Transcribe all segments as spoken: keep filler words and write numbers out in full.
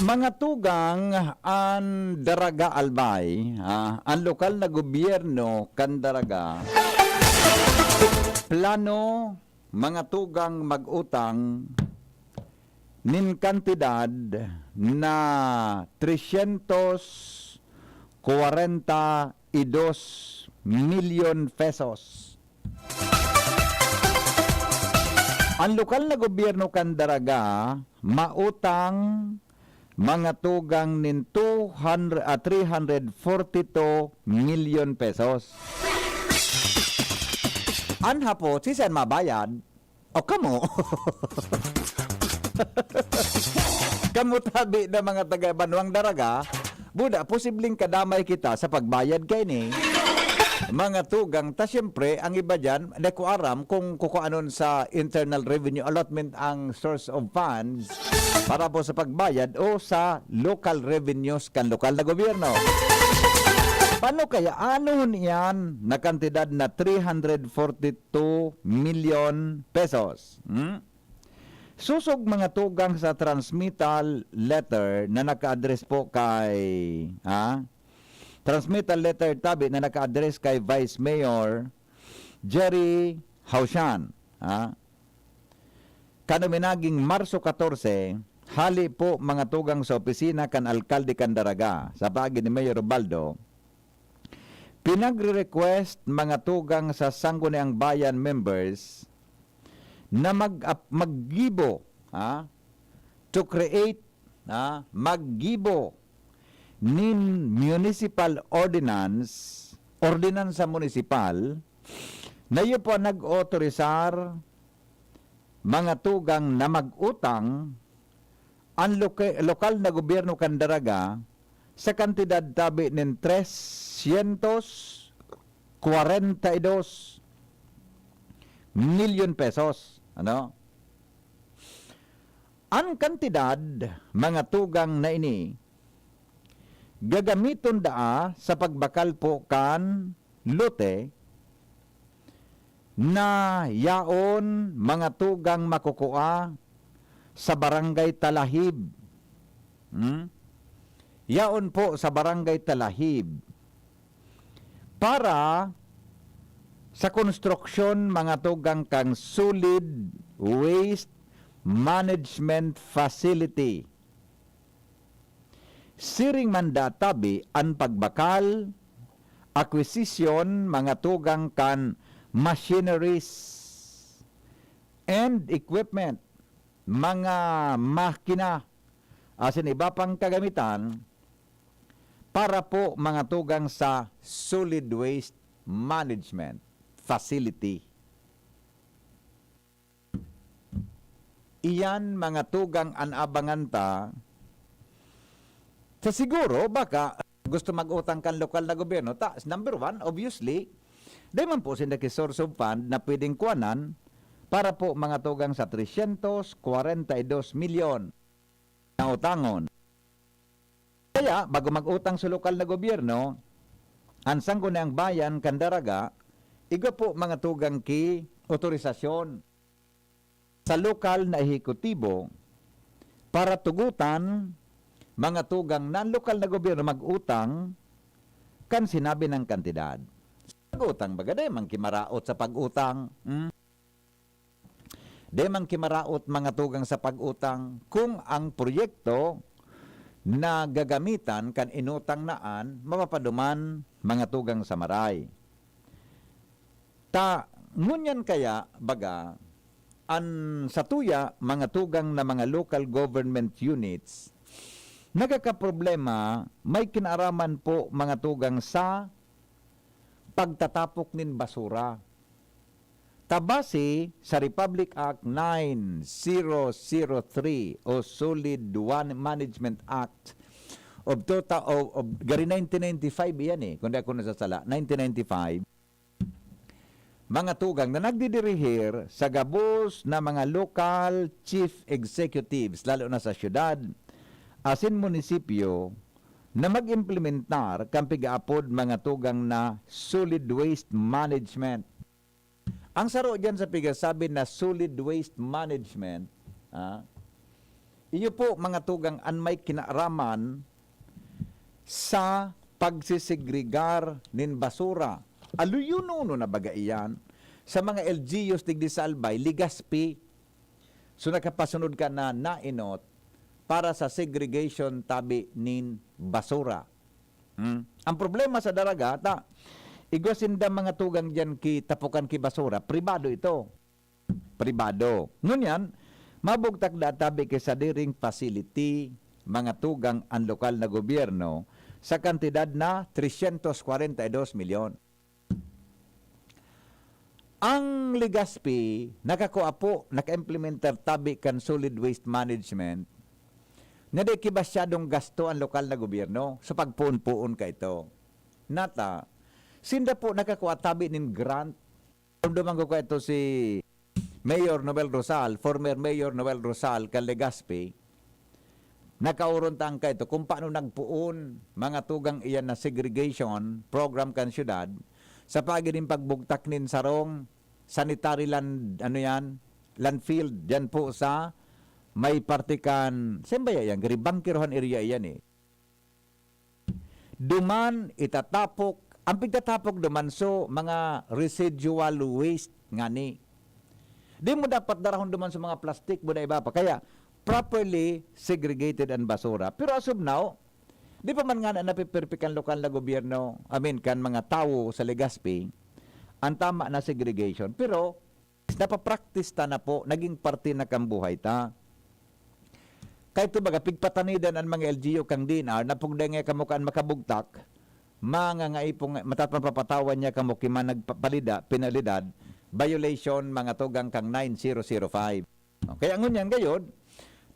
Mga tugang, an Daraga Albay, ah, an lokal na gobyerno kan Daraga, plano, mga tugang, mag-utang nin kantidad na tresyentos kwarenta y dos milyon pesos. An lokal na gobyerno kan Daraga mautang, mga tugang, nin two hundred, ah, three hundred forty two milyon pesos. An hapot, siisay an mabayad? O kamo? Kamo tabi na mga taga Banwang Daraga, buda, posibleng kadamay kita sa pagbayad kaini. Mga tugang ta, siyempre, ang iba diyan, di ko aram kung kukuanon sa internal revenue allotment ang source of funds para po sa pagbayad o sa local revenues kan lokal na gobyerno. Paano kaya? Ano iyan na kantidad na three hundred forty two milyon pesos? Hmm? Sosog, mga tugang, sa transmittal letter na naka-address po kay, ha? Transmittal letter tabi na naka-address kay Vice Mayor Jerry Hausian, ha? Kan uminaging Marso katorse, hali po, mga tugang, sa opisina kan alkalde kan Daraga, sa paagi ni Mayor Ubaldo, pinagre-request, mga tugang, sa Sangguniang Bayan members na mag-, ap-, maggibo, ha? To create, ha? Maggibo nin municipal ordinance, ordinansa munisipal, na iyo po ang nag-otorisar, mga tugang, na mag-utang an loke-, lokal na gobyerno kan Daraga sa kantidad tabi nin tresyentos kwarenta y dos milyon pesos. Ano? An kantidad, mga tugang, na ini gagamiton daa sa pagbakal po kan lote na yaon, mga tugang, makukua sa Barangay Talahib. Hmm? Yaon po sa Barangay Talahib para sa konstruksyon, mga tugang, kan solid waste management facility. Siring man daa tabi an pagbakal, acquisition, mga tugang, kan machineries and equipment, mga makina, asin iba pang kagamitan para po, mga tugang, sa solid waste management facility. Iyan, mga tugang, an abangan ta. Sa siguro, baka gusto mag-utang kan lokal na gobyerno. Ta, number one, obviously, dai man po sinda ki source of fund na pwedeng kuanan para po, mga tugang, sa tresyentos kwarenta y dos milyon na utangon. Kaya, bago mag-utang sa lokal na gobyerno, an Sangguniang Bayan kan Daraga, igwa po, mga tugang, ki otorisasyon sa lokal na ehekutibo para tugutan, mga tugang, na an lokal na gobyerno mag-utang kan sinabi na kantidad. Pag-utang baga, dai man ki maraot sa pag-utang. Hmm? Dai man ki maraot, mga tugang, sa pag-utang kung ang proyekto na gagamitan kan inutang na an mapapaduman, mga tugang, sa maray. Ta, ngunyan kaya, baga, an satuya, mga tugang, na mga local government units, nagkakaproblema, may kinaaraman po, mga tugang, sa pagtatapok nin basura. Ta base sa Republic Act nine zero zero three o Solid Wa-, Management Act of two thou-, of, of, gari nineteen ninety-five iyan eh, kung di ako nasasala, nineteen ninety-five, mga tugang, na nagdidirihir sa gabos na mga local chief executives, lalo na sa syudad asin munisipyo, na mag-implementar kan pigaapod, mga tugang, na solid waste management. Ang saro diyan sa pigasabi na solid waste management, ah, Iyo po, mga tugang, an may kinaaraman sa pagsisegregar nin basura. Aluyonon na baga iyan sa mga L G Us digdi sa Albay, Legazpi. So, nakapasunod ka na nainot para sa segregation tabi nin basura. Hmm? Ang problema sa Daraga, ta, igwa sinda mga tugang diyan ki tapukan ki basura, pribado ito. Pribado. Ngunyan, mabugtak da tabi ki sadiring facility, mga tugang an lokal na gobyerno, sa kantidad na trescientos kwarenta y dos milyon. Ang Legazpi, nakakua po, naka-implementar tabi kan solid waste management, na di ki masyadong gasto ang lokal na gobyerno sa pagpoon-poon kaito. Nata, sinda po nakakua tabi nin grant. Dumanggo ko ito si Mayor Noel Rosal, former Mayor Noel Rosal, kan Legazpi. Nakauron ta ang kaito kung paano nagpoon, mga tugang, iyan na segregation program kan syudad, sa paagi nin pagbugtak nin sarong sanitary land, ano yan, landfill, dyan po sa may parte kan, saan ba yan? Garibangkirohan area iyan eh. Duman, itatapok, ang pigtatapok duman, so, mga residual waste ngani. Di mo dapat darahon duman sa mga plastic mo na iba pa. Kaya, properly segregated ang basura. Pero as of now, di pa man nga na napiperpik ang lokal na gobyerno, I mean, kan mga tawo sa Legazpi, ang tama na segregation. Pero, napapractice ta na po, naging parte na kan buhay ta. Kaya ito baga, pigpatanidan ang mga L G U kan D N R, na pugday nga kamo kan makabugtak, mga nga ipong, matatapang papatawan niya kamo ki man nagpapalida, penalidad, violation, mga tugang kan nine zero zero five. Kaya ngunyan gayod,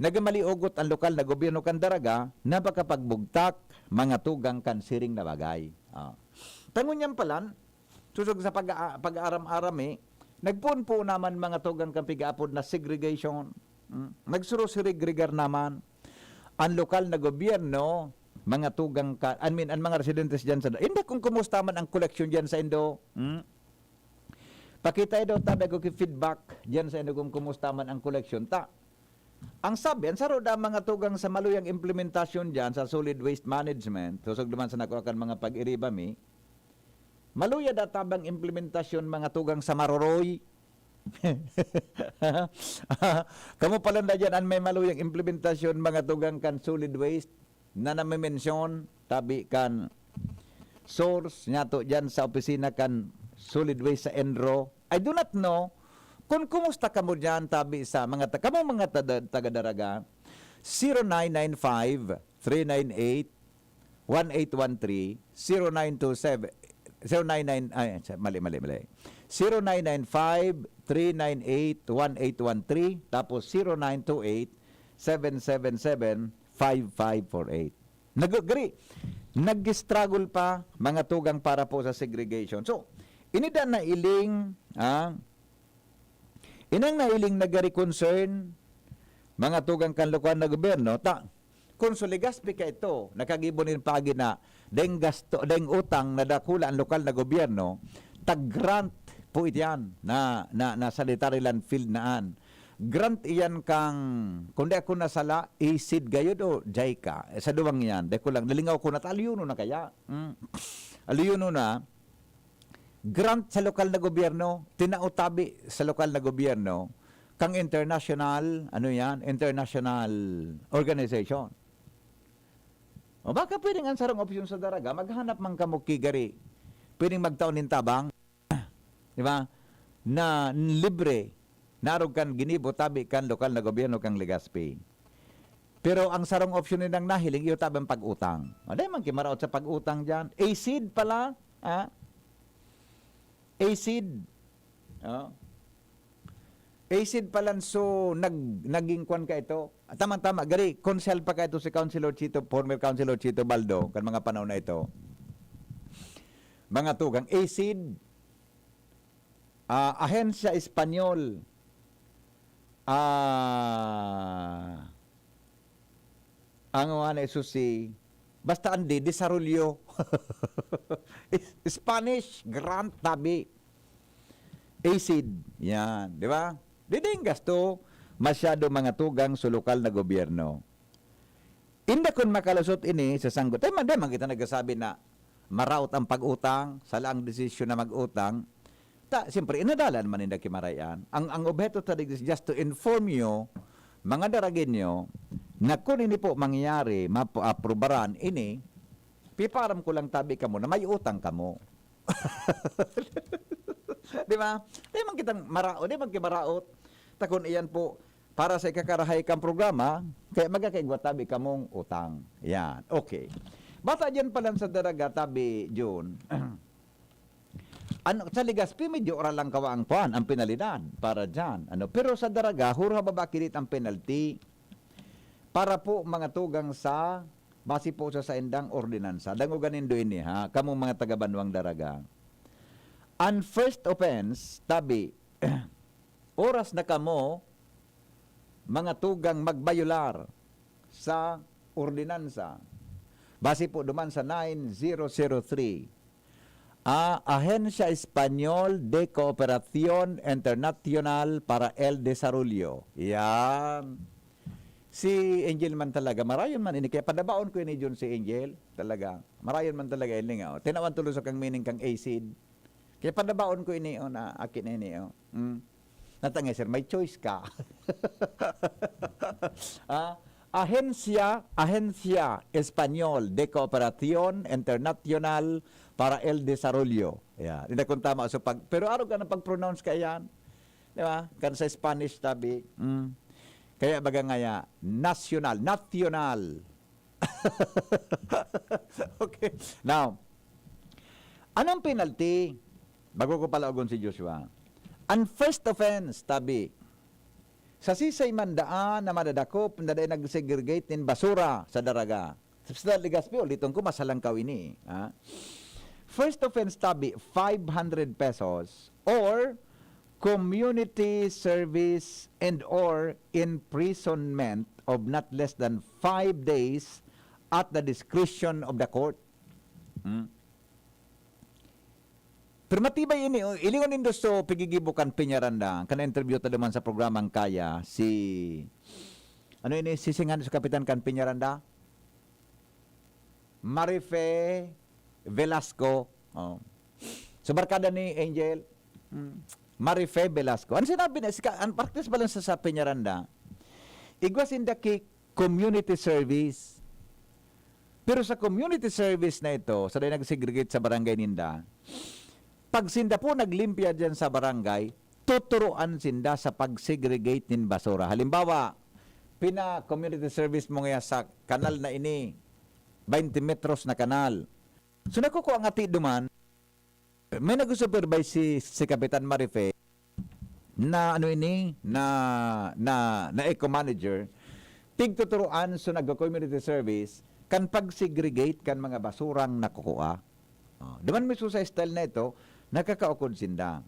nagamaliugot ang lokal na gobyerno kan Daraga na makapagbugtak, mga tugang kan siring na bagay. Ah. Ta ngunyan palan, sosog sa pag-a-, pag-aaram-aram eh, nagpoon-poon naman, mga tugang kan pigaapod na segregation. Hmm? Nagsurusegregar naman. Ang lokal na gobyerno, mga tugang ka, I mean, ang mga residentes diyan sa, hindi kung kumusta man ang koleksyon diyan sa indo. Hmm? Pakita daw ta, dago ki feedback diyan sa indo kung kumusta man ang koleksyon ta. Ang sabi, ang saro da mga tugang sa maluyang implementasyon diyan sa solid waste management, sosog duman sa nakuha kan mga pag-iriba mi, maluya da tabang implementasyon, mga tugang, sa maroroy. Kamo palan da diyan an may maluyang implementasyon, mga tugang, kan solid waste na namimensyon, tabi kan source niyato diyan sa opisina kan solid waste sa ENRO. I do not know kung kumusta kamo diyan, tabi sa mga ta-, kamo mga tada-, taga-Daraga, zero nine nine five, three nine eight, one eight one three, zero nine two seven, zero nine nine, ay, sa-, mali, mali, mali. Zero nine nine five, three nine eight, one eight one three, tapos zero nine two eight, seven seven seven, five five four eight. Nag-, gari, nag-struggle pa, mga tugang, para po sa segregation. So, ini da nailing, ah, inang nailing nagari concern, mga tugang, kan lokal na gobyerno, ta, kung sa Legazpi kaito, nakagibo nin pagi na deng gasto, deng utang na dakula ang lokal na gobyerno, tag-grant po itiyan na, na, na sanitary landfill naan. Grant iyan kang, kung di ako nasala, ACID gayod o JICA. Eh, sa duwang yan, di ko lang, nalingaw ko na, ta, alyuno na kaya. Mm. Alyuno na, grant sa lokal na gobyerno, tinao tabi sa lokal na gobyerno, kang international, ano yan, international organization. O baka pwedeng ang sarong opsyon sa Daraga, maghanap man kamo ki gari, pwedeng magtao nin tabang, di ba? Na libre, narog kan ginibo tabi kan lokal na gobyerno kang Legazpi. Pero ang sarong opsyon nilang nahiling, iyo tabang pag-utang. O, di man kimaraot sa pag-utang diyan. ACID pala, ha? ACID. Oh. ACID pala, so nag-, naging kwan ka ito. Tama-tama, gari, konsehal pa ka ito si Councilor Chito, former Councilor Chito Baldo, kan mga panahon na ito. Mga tugang, ACID, ah, Ahensya Espanyol, ah, ang mga na isusi, basta ang di, desarolyo. Is-, Spanish grant tabi. ACID, yan, di ba? Di din gasto. masyado mga tugang sa lokal na gobyerno. Inda kun makalusot ini sa sanggot, dai man, dai man kita nagsasabi na maraot ang pag-utang, sala ang desisyon na mag-utang. Ta, siyempre, inadalan man ninda ki Maray-an. Ang, ang obheto ta digdi is just to inform you, mga Daragueño, na kun ini po mangyayari, maaprubaran ini, piparam ko lang tabi kamo na may utang kamo. Di ba? Di man kitang marao, di man ki maraot. Ta kun iyan po, para sa ikakarahay kang programa, kaya magkakaigwa tabi kamong utang. Yan. Okay. Bata dyan pala sa Daraga, tabi, Jun. Ano, sa Legazpi, medyo ora lang kawa ang kwan, ang penalidad para dyan. Ano, pero sa Daraga, huro ha baba kilit ang penalty. Para po mga tugang sa, base po sa saindang ordinansa. Dangogan nindo ini, ha? Kamong mga taga Banwang Daraga. An first offense, tabi, oras na kamo, mga tugang magbayular sa ordinansa. Base po duman sa nine zero zero three, ah, Agencia Espanyol de Cooperación Internacional para el Desarrollo. Yan. Si Angel man talaga, marayon man ini. Kaya padabaon ko ini, Jun, si Angel. Talaga. Marayon man talaga ini nga, oh. Tinawan tulos kang meaning kang acid. Kaya padabaon ko ini, oh, na akin na ini, oh. Mm. Natangay, sir, may choice ka. Ah, Agencia, Agencia Espanyol de Cooperación Internacional para el Desarrollo. Yeah. Hindi kun tama. So, pag, pero arog ka na pag-pronounce ka yan. Di ba? Kan sa Spanish, tabi. Mm. Kaya baga ngaya, national, national. Okay. Now, anong penalty? Bago ko palaogon si Joshua. An first offense, tabi, sa sisay man daan na madadakop na dai nag-segregate nin basura sa Daraga. Sa Legazpi, uliton ko, masalangkaw ini, ha? First offense, tabi, five hundred pesos or community service and or imprisonment of not less than five days at the discretion of the court. Hmm? Pero matibay ini, oh, ilingon nindo so pigigibo kan Peñaranda, kan na-interview ta duman sa programang Kaya, si, ano ini, si singan sa kapitan kan Peñaranda? Marife Velasco. Oh. So, barkada ni Angel, hmm, Marife Velasco. Ano sinabi na, sika, ang practice pa lang sa, sa Peñaranda, igwa sinda ki community service. Pero sa community service na ito, sa dahil nag-segregate sa barangay ninda, pag sinda po naglimpya dyan sa barangay, tuturuan sinda sa pag-segregate nin basura. Halimbawa, pina-community service mo ngaya sa kanal na ini, twenty metros na kanal. So, nakukuha nga ti duman, may nag-supervise si, si Kapitan Marife na ano ini, na, na, na eco manager, tigtuturuan so nagko-community service, kan pag-segregate kan mga basurang nakukuha. Oh, duman mismo sa style na ito, nakakaukod sinda.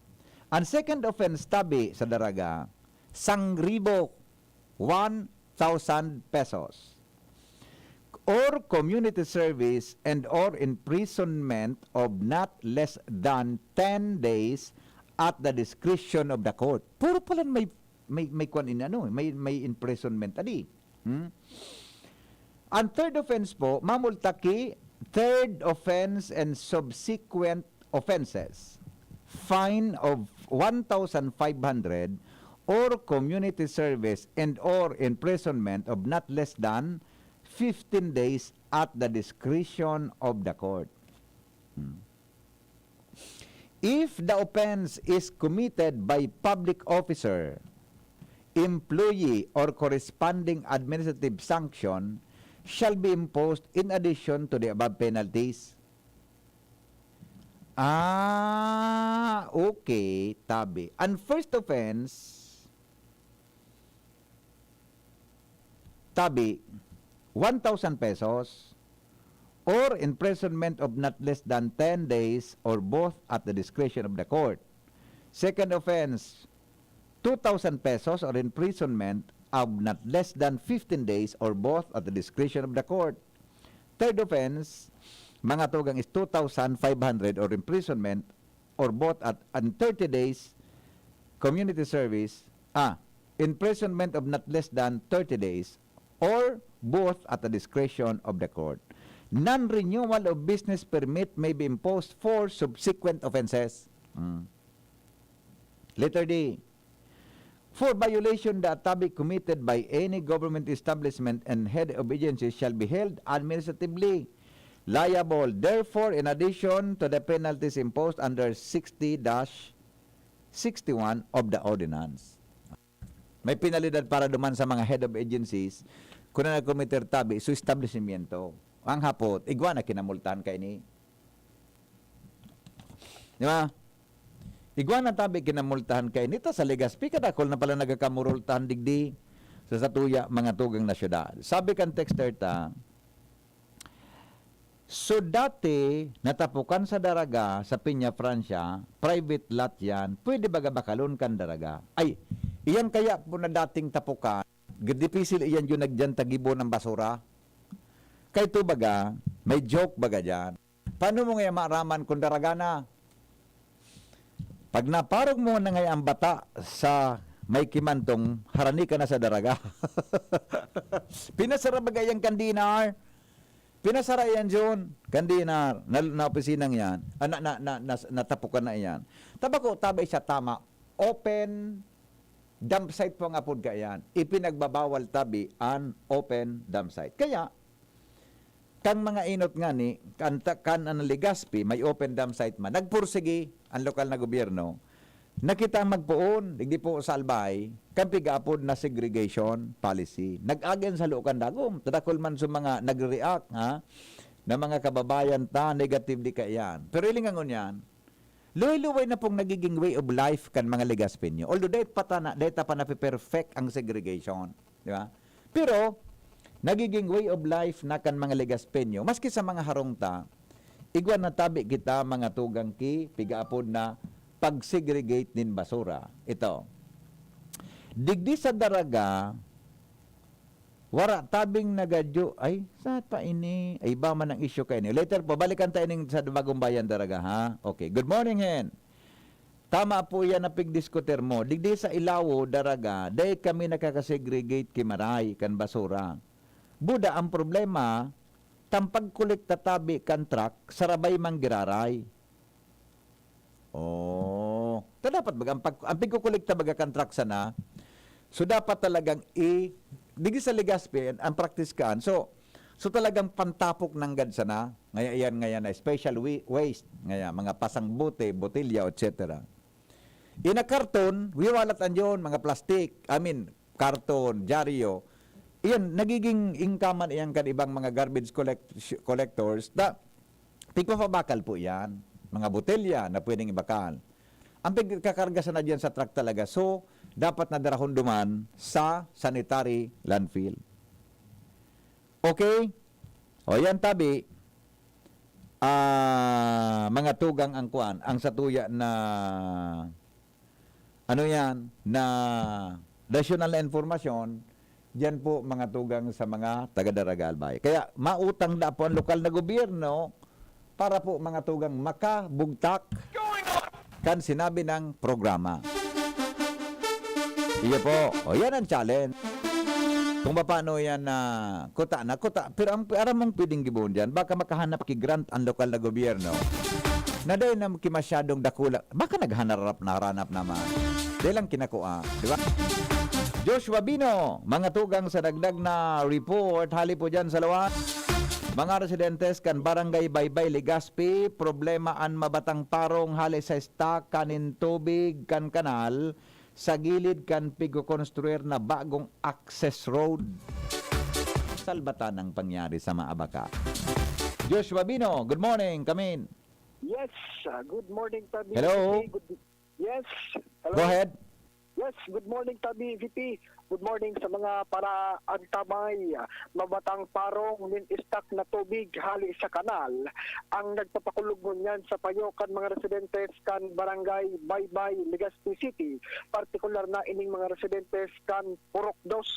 Ang second offense, tabi sa Daraga, sangribo, one thousand pesos. Or community service and or imprisonment of not less than ten days at the discretion of the court. Puro pala may, may, may kwan in ano, may, may imprisonment, adi. Hmm? Ang third offense po, mamulta ki third offense and subsequent offenses. Fine of one thousand five hundred or community service and or imprisonment of not less than fifteen days at the discretion of the court. Hmm. If the offense is committed by public officer, employee, or corresponding administrative sanction shall be imposed in addition to the above penalties. Ah, okay, tabi. Ang first offense, tabi, one thousand pesos or imprisonment of not less than ten days or both at the discretion of the court. Second offense, two thousand pesos or imprisonment of not less than fifteen days or both at the discretion of the court. Third offense, mga tugang is two thousand five hundred or imprisonment or both at and thirty days community service, ah, imprisonment of not less than thirty days or both at the discretion of the court. Non-renewal of business permit may be imposed for subsequent offenses. Mm. Letter D. For violation that tabi committed by any government establishment and head of agency shall be held administratively liable. Therefore, in addition to the penalties imposed under sixty dash sixty-one of the ordinance. May penalidad para duman sa mga head of agencies kung na nagkomiter tabi sa establishmento. Ang hapot, igwa na kinamultahan kaini. Di ba? Igwa na tabi kinamultahan kaini. Ta sa Legazpi, kadakol na pala nagakamurultahan digdi sa satuya mga tugang na syudad. Sabi kan texter ta, "So dati, natapukan sa Daraga, sa Peña Francia, private lot yan, pwede baga bakalon kan Daraga?" Ay, iyan kaya po na dating tapukan, dipisil iyan yun nagdiyan tagibo ng basura. Kay ito baga, may joke baga dyan. Paano mo ngayon maaraman kung Daraga na? Pag naparog mo na ngayon ang bata sa may kimantong, harani ka na sa Daraga. Pinasara baga yan kan D N R. Pinasara yan, John, kan D N R, na, na opisinang yan. Ah, na, na, na, na, natapukan na yan. Tabako, tabay siya tama. Open dump site po nga pod kaiyan. Ipinagbabawal tabi an open dump site. Kaya, kan mga inot ngani, kan, ta- kan an Legazpi, may open dump site man, nagpursigi ang lokal na gobyerno, nakita ang magpoon, digdi po sa Albay, kan pigaapod na segregation policy. Nag-again sa lukan dagom, tadakol man sa mga nagre-react, ha? Na mga kababayan ta, negative di kaiyan. Pero ilingangon yan, luway-luway na pong nagiging way of life kan mga Legazpeño. Although dahil pa ta na, dahil ta pa nape-perfect ang segregation. Di ba? Pero, nagiging way of life na kan mga Legazpeño. Maski sa mga harong ta, igwa na tabi kita mga tugang ki, pigaapod na pag-segregate nin basura. Ito. Digdi sa Daraga, wara tabing nagadyo. Ay, sa pa ini? Ay, iba man ang issue kaini. Later po, balikan ta ining sa Bagong Bayan, Daraga, ha? Okay. Good morning, Hen. Tama po yan na pigdiskutir mo. Digdi sa Ilawo, Daraga, dai kami nakakasegregate ki maray kan basura. Buda ang problema, tampag kolekta tabi kan truck, sarabay manggiraray. Oh. Ta dapat baga, ang, pag, ang pigkukolekta baga kan truck sana, so dapat talagang i, digdi sa Legazpi, ang practice kaan. So, so talagang pantapok nanggad sana. Ngaya yan, ngaya na special wi-, waste. Ngaya, mga pasang bote, botelya, et cetera. Ina karton, wiwalat an yon, mga plastic, I mean, karton, dyaryo. Iyan, nagiging income man iyan kan ibang mga garbage collect-, collectors. Da, pigpapabakal po iyan. Mga botelya na pwedeng ibakal. Ang pigkakarga sana diyan sa truck talaga. So, dapat na darahon duman sa sanitary landfill. Okay? O, yan tabi. Ah, mga tugang ang kuan, ang satuya na, ano yan, na national na informasyon, diyan po mga tugang sa mga taga Daraga Albay. Kaya mautang na po ang lokal na gobyerno para po mga tugang makabugtak kan sinabi ng programa. Iyo po. O, yan ang challenge. Kung paano yan na kuta na kuta. Pero ang aram mong pwedeng gibohon dyan, baka makahanap ki grant ang lokal na gobyerno na dahil na ki masyadong dakula. Baka naghanarap na haranap naman. Dahil lang kinakua. Di ba? Joshua Bino, mga tugang sa dagdag na report, hali po dyan sa Lawan. Mga residentes kan Barangay Baybay, Legazpi, problema an mabatang parong hali sa stock kanin tubig kan kanal sa gilid kan pigkokonstruir na bagong access road. Salbatan ang pangyari sa Maabaca. Joshua Bino, good morning, kamin. Yes, ah, good morning, Tabi. Hello? Good, yes, hello. Go ahead. Yes, good morning, Tabi V P. Good morning sa mga paraantamay. Mabatang parong nin-stock na tubig hali sa kanal ang nagpapakulog ngunyan sa payo kan mga residentes kan Barangay Baybay, Legazpi City, partikular na ining mga residentes kan Purok Dos.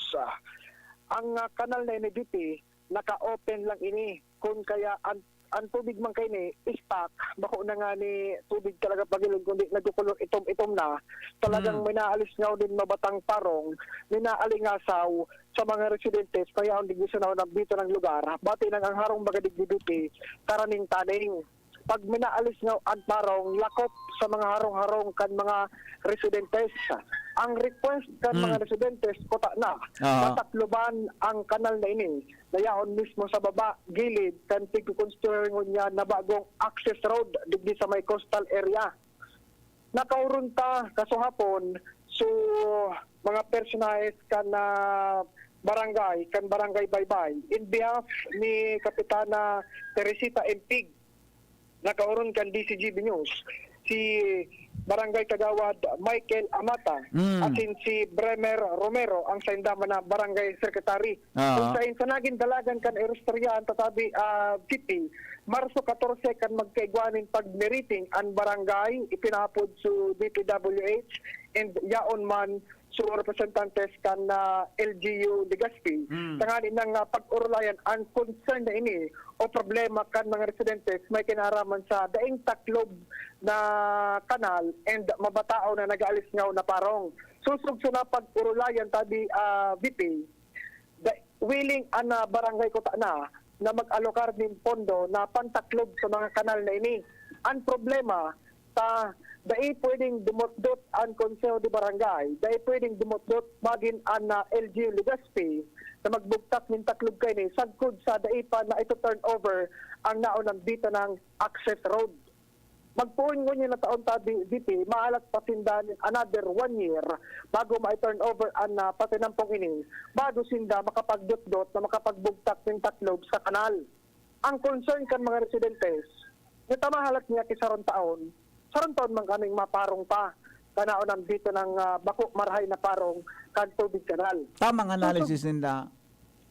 Ang, ah, kanal na ini, V P, naka-open lang ini, kun kaya an, Ang tubig man kaini, stock, bako na nga ni tubig talaga pagilid, kundi nagkukulor itom-itom na. Talagang Hmm. minaalis nga din mabatang parong, minaalingasaw sa mga residentes, payaon digdi sa naunang bito ng lugar. Bati nang ang harong baga digdi, B P, karaning taning. Pag minaalis nga ang parong, lakop sa mga harong-harong kan mga residentes. Ang request kan Hmm. mga residentes, kuta na, Aha. matakloban ang kanal na ini. Nayaon mismo sa baba, gilid, kan tigkukonstruir ngunyan na bagong access road digdi sa may coastal area. Nakaoron ta kasuhapon, so, mga personahes kan, ah, barangay, kan Barangay Baybay, in behalf ni Kapitana Teresita Empig, nakaoron kan D C G B News, si Barangay Kagawad Michael Amata, Mm. asin si Bremer Romero, ang sainda man na barangay secretary. Ah. Kung sa, sa nagin dalagan kan istorya an tatabi, ah, V P, Marso katorse kan magkaigwa nin pag-meeting an barangay, ipinahapod su D P W H, and yaon man su representantes kan, ah, L G U Legazpi. Hmm. Tangani nang, ah, pag-orolayan an concern na ini o problema kan mga residentes may kinaraman sa daing taklob na kanal and mabatao na nag-aalisngaw na parong. Sosog sa napag-orolayan tabi, ah, V P, da-, willing an, ah, barangay kuta na, na mag-alokar nin pondo na pantaklob sa mga kanal na ini. Ang problema, ta, dai pwedeng dumotdot ang Konseho de Barangay, dai pwedeng dumotdot magin an, ah, L G U Legazpi na magbugtak nin taklob kaini sagkod sa dai pa na ito turn over ang naunang bita ng access road. Magpoon ngunyan na taon ta, B-, V P, mahalat pa sinda nin another one year bago ma-turn over an, ah, patinampong ini, bago sinda makapagdotdot na makapagbugtak nin taklob sa kanal. Ang concern kan mga residentes, na tamahalat niya ki sarong taon, sarong taon man kaming maparong pa, kanaon ang dito ng, ah, bako marahay na parong kan tubig kanal. Tamang analysis ninda.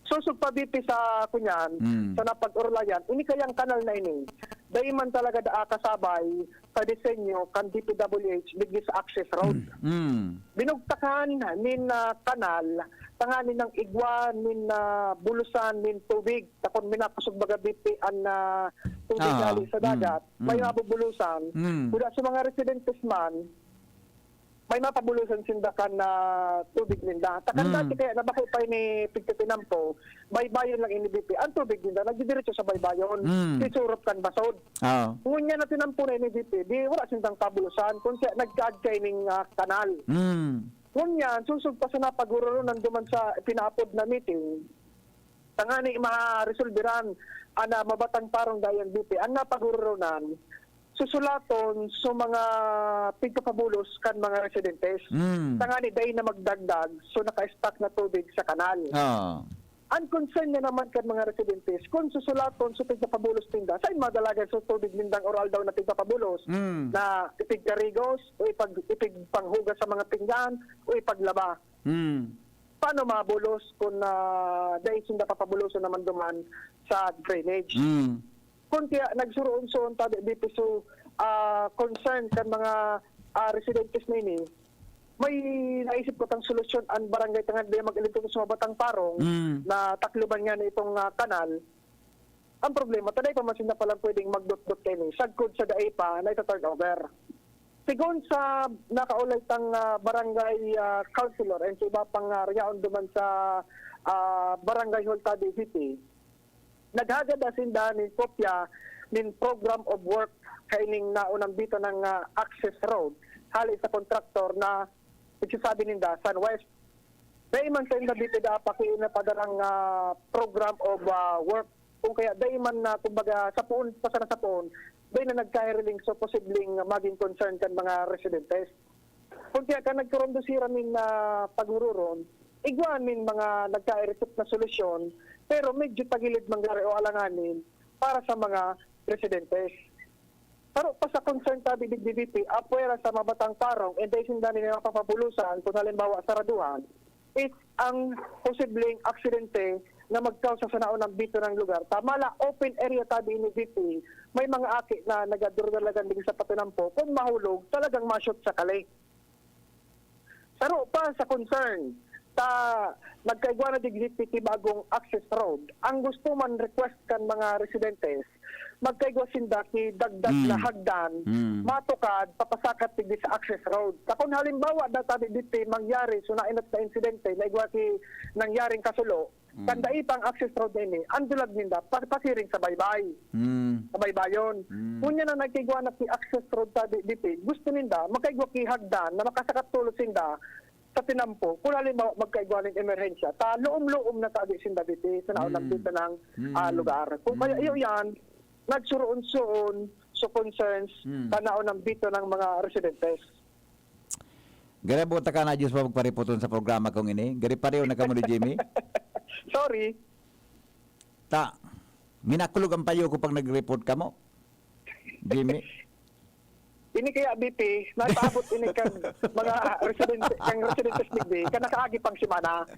Susog pa, B P, sa kunyan, Mm. sa napag-orolayan, ini kayang kanal na ini, dai man talaga daa kasabay sa disenyo kan D P W H digdi sa access road. Mm. Binugtakan nin, ah, kanal, tanganing igwa nin, ah, bulusan nin tubig. Takon minapusog baga, B P, an, ah, tubig Ah, hali sa mm, dagat. May mm. mabubulusan. Mm. Kuda sa mga residentes man, may mapabulosan sinda kan, ah, tubig ninda. Takan Mm. dati kaya na bako pa ini pigtitinampo, baybayon lang ini, B P. Ang tubig ninda nagdidiretso sa baybayon, Mm. sisurop kan basod. Oo. Ngunyan na tinampo na ini, B P, di wala sindang pabulosan, kun siya nagkaagkay ning, ah, kanal. Mm. Ngunyan, susog pa sa napaguroronan duman sa pinaapod na meeting, tangani maresolberan an, ah, mabatang parong dayan, B P. Ang napaguroronan, susulaton sa mga pigpapabulos kan mga residentes. Mm. Tangani dai na magdagdag, so naka-stock na tubig sa kanal. Ah. Ang concern niya naman kan mga residentes, kung susulaton sa pigpapabulos ninda, sain madalagan sa tubig nindang oral daw na pigpapabulos, Mm. na ipigkarigos o ipag-, ipigpanghugas sa mga pinggan o ipaglaba. Mm. Paano mabulos kung, ah, dai sinda papabuloson naman duman sa drainage? Mm. Kung kaya nagsuroon-suon tabi dito sa, ah, concern kan mga, ah, residentes na ini, may naisip ko tang solusyon ang barangay tangad diya mag-alintong sa mabatang parong Mm. na takluban nga na itong, ah, kanal. Ang problema, taday pa man sinda palang pwedeng magdotdot kaini, sagkod sa dai pa na ito turnover. Sigon sa nakaulay tang, ah, barangay, ah, councilor and sa iba pang, ah, rayaon duman sa, ah, barangay hall tabi city, naghagad na sinda nin kopya nin program of work kaining naunang bito ng, ah, access road hali sa kontraktor na nagsasabi ninda Sunwest. Dai man sa inda dito dapat na padarang, ah, program of, ah, work. Kung kaya dai man na, kumbaga, sa poon, pa sana sa poon, dai na nagkahiriling sa posibleng maging concern kan mga residentes. Kung kaya ka nagkarondo sira nin, ah, paghururon, igwa nin mga nagkairisip na solusyon, pero medyo tagilid manggari o alanganin para sa mga residentes. Pero pa sa concern tabi digdi, B P, apwera sa mabatang parong, and dai sinda nin mapapabulusan, kung halimbawa, saraduhan, is ang posibleng aksidente na magkausa sa naunang bito ng lugar. Tama la, open area tabi ini, B P, may mga aki na nagadurgalagan digdi sa patinampo, kung mahulog, talagang ma-shoot sa kali. Saro pa sa concern, ta nagkaigwa na digdi ti bagong access road. Ang gusto man request kan mga residentes, magkaigwa sinda ki dagdag na Mm. hagdan, Mm. matukad, papasakat digdi sa access road. Ta kun halimbawa, data di diti mangyari, so nainot na insidente, naigwa ki nangyaring kasulo, Mm. kan dai pa ang access road na ini, ang dulag ninda, pa-, pasiring sa baybay. Mm. Sa baybayon. Mm. Kunya na nagkaigwa na ki access road ta di diti, gusto ninda, magkaigwa ki hagdan na makasakat tulos sinda sa tinampo. Kung halimbawa, magkaigwa nin emerhensya, ta loom-loom na ta di sinda diti, sa naon Mm. nang dito ng, Mm. ah, lugar. Kung kaya Mm. iyo yan, nagsuroon-suon, so concerns, Hmm. tanaw ng bito ng mga residentes. Gari buta ka na, Diyos pa magpariputon sa programa kong ini. Gari pareho na kamo ni Jimmy. Sorry. Ta, minakulog ang payo ko pag nag-report kamo. Jimmy. Ini kaya, B P, napaabot ini kan mga residente, kan residentes digdi, kan nakaagi pang semana.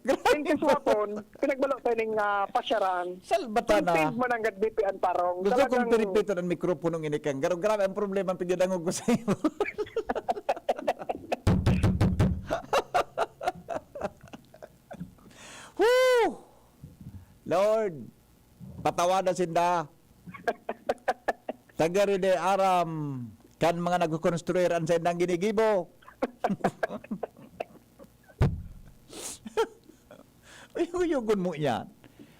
Grabe. In case wapon, pinagbalo tayo ning, ah, pasyaran. Salbata na. Contained man ang gad B P ang parong. Gusto kong Talagang piripiton ang mikropono ini kang garo. Grabe ang problema ang pigidangog ko sa iyo. Whew! Lord, patawada sinda. Tagari de aram kan mga nagkukonstruir an saindang ginigibo. Uyog-uyogon mo yan.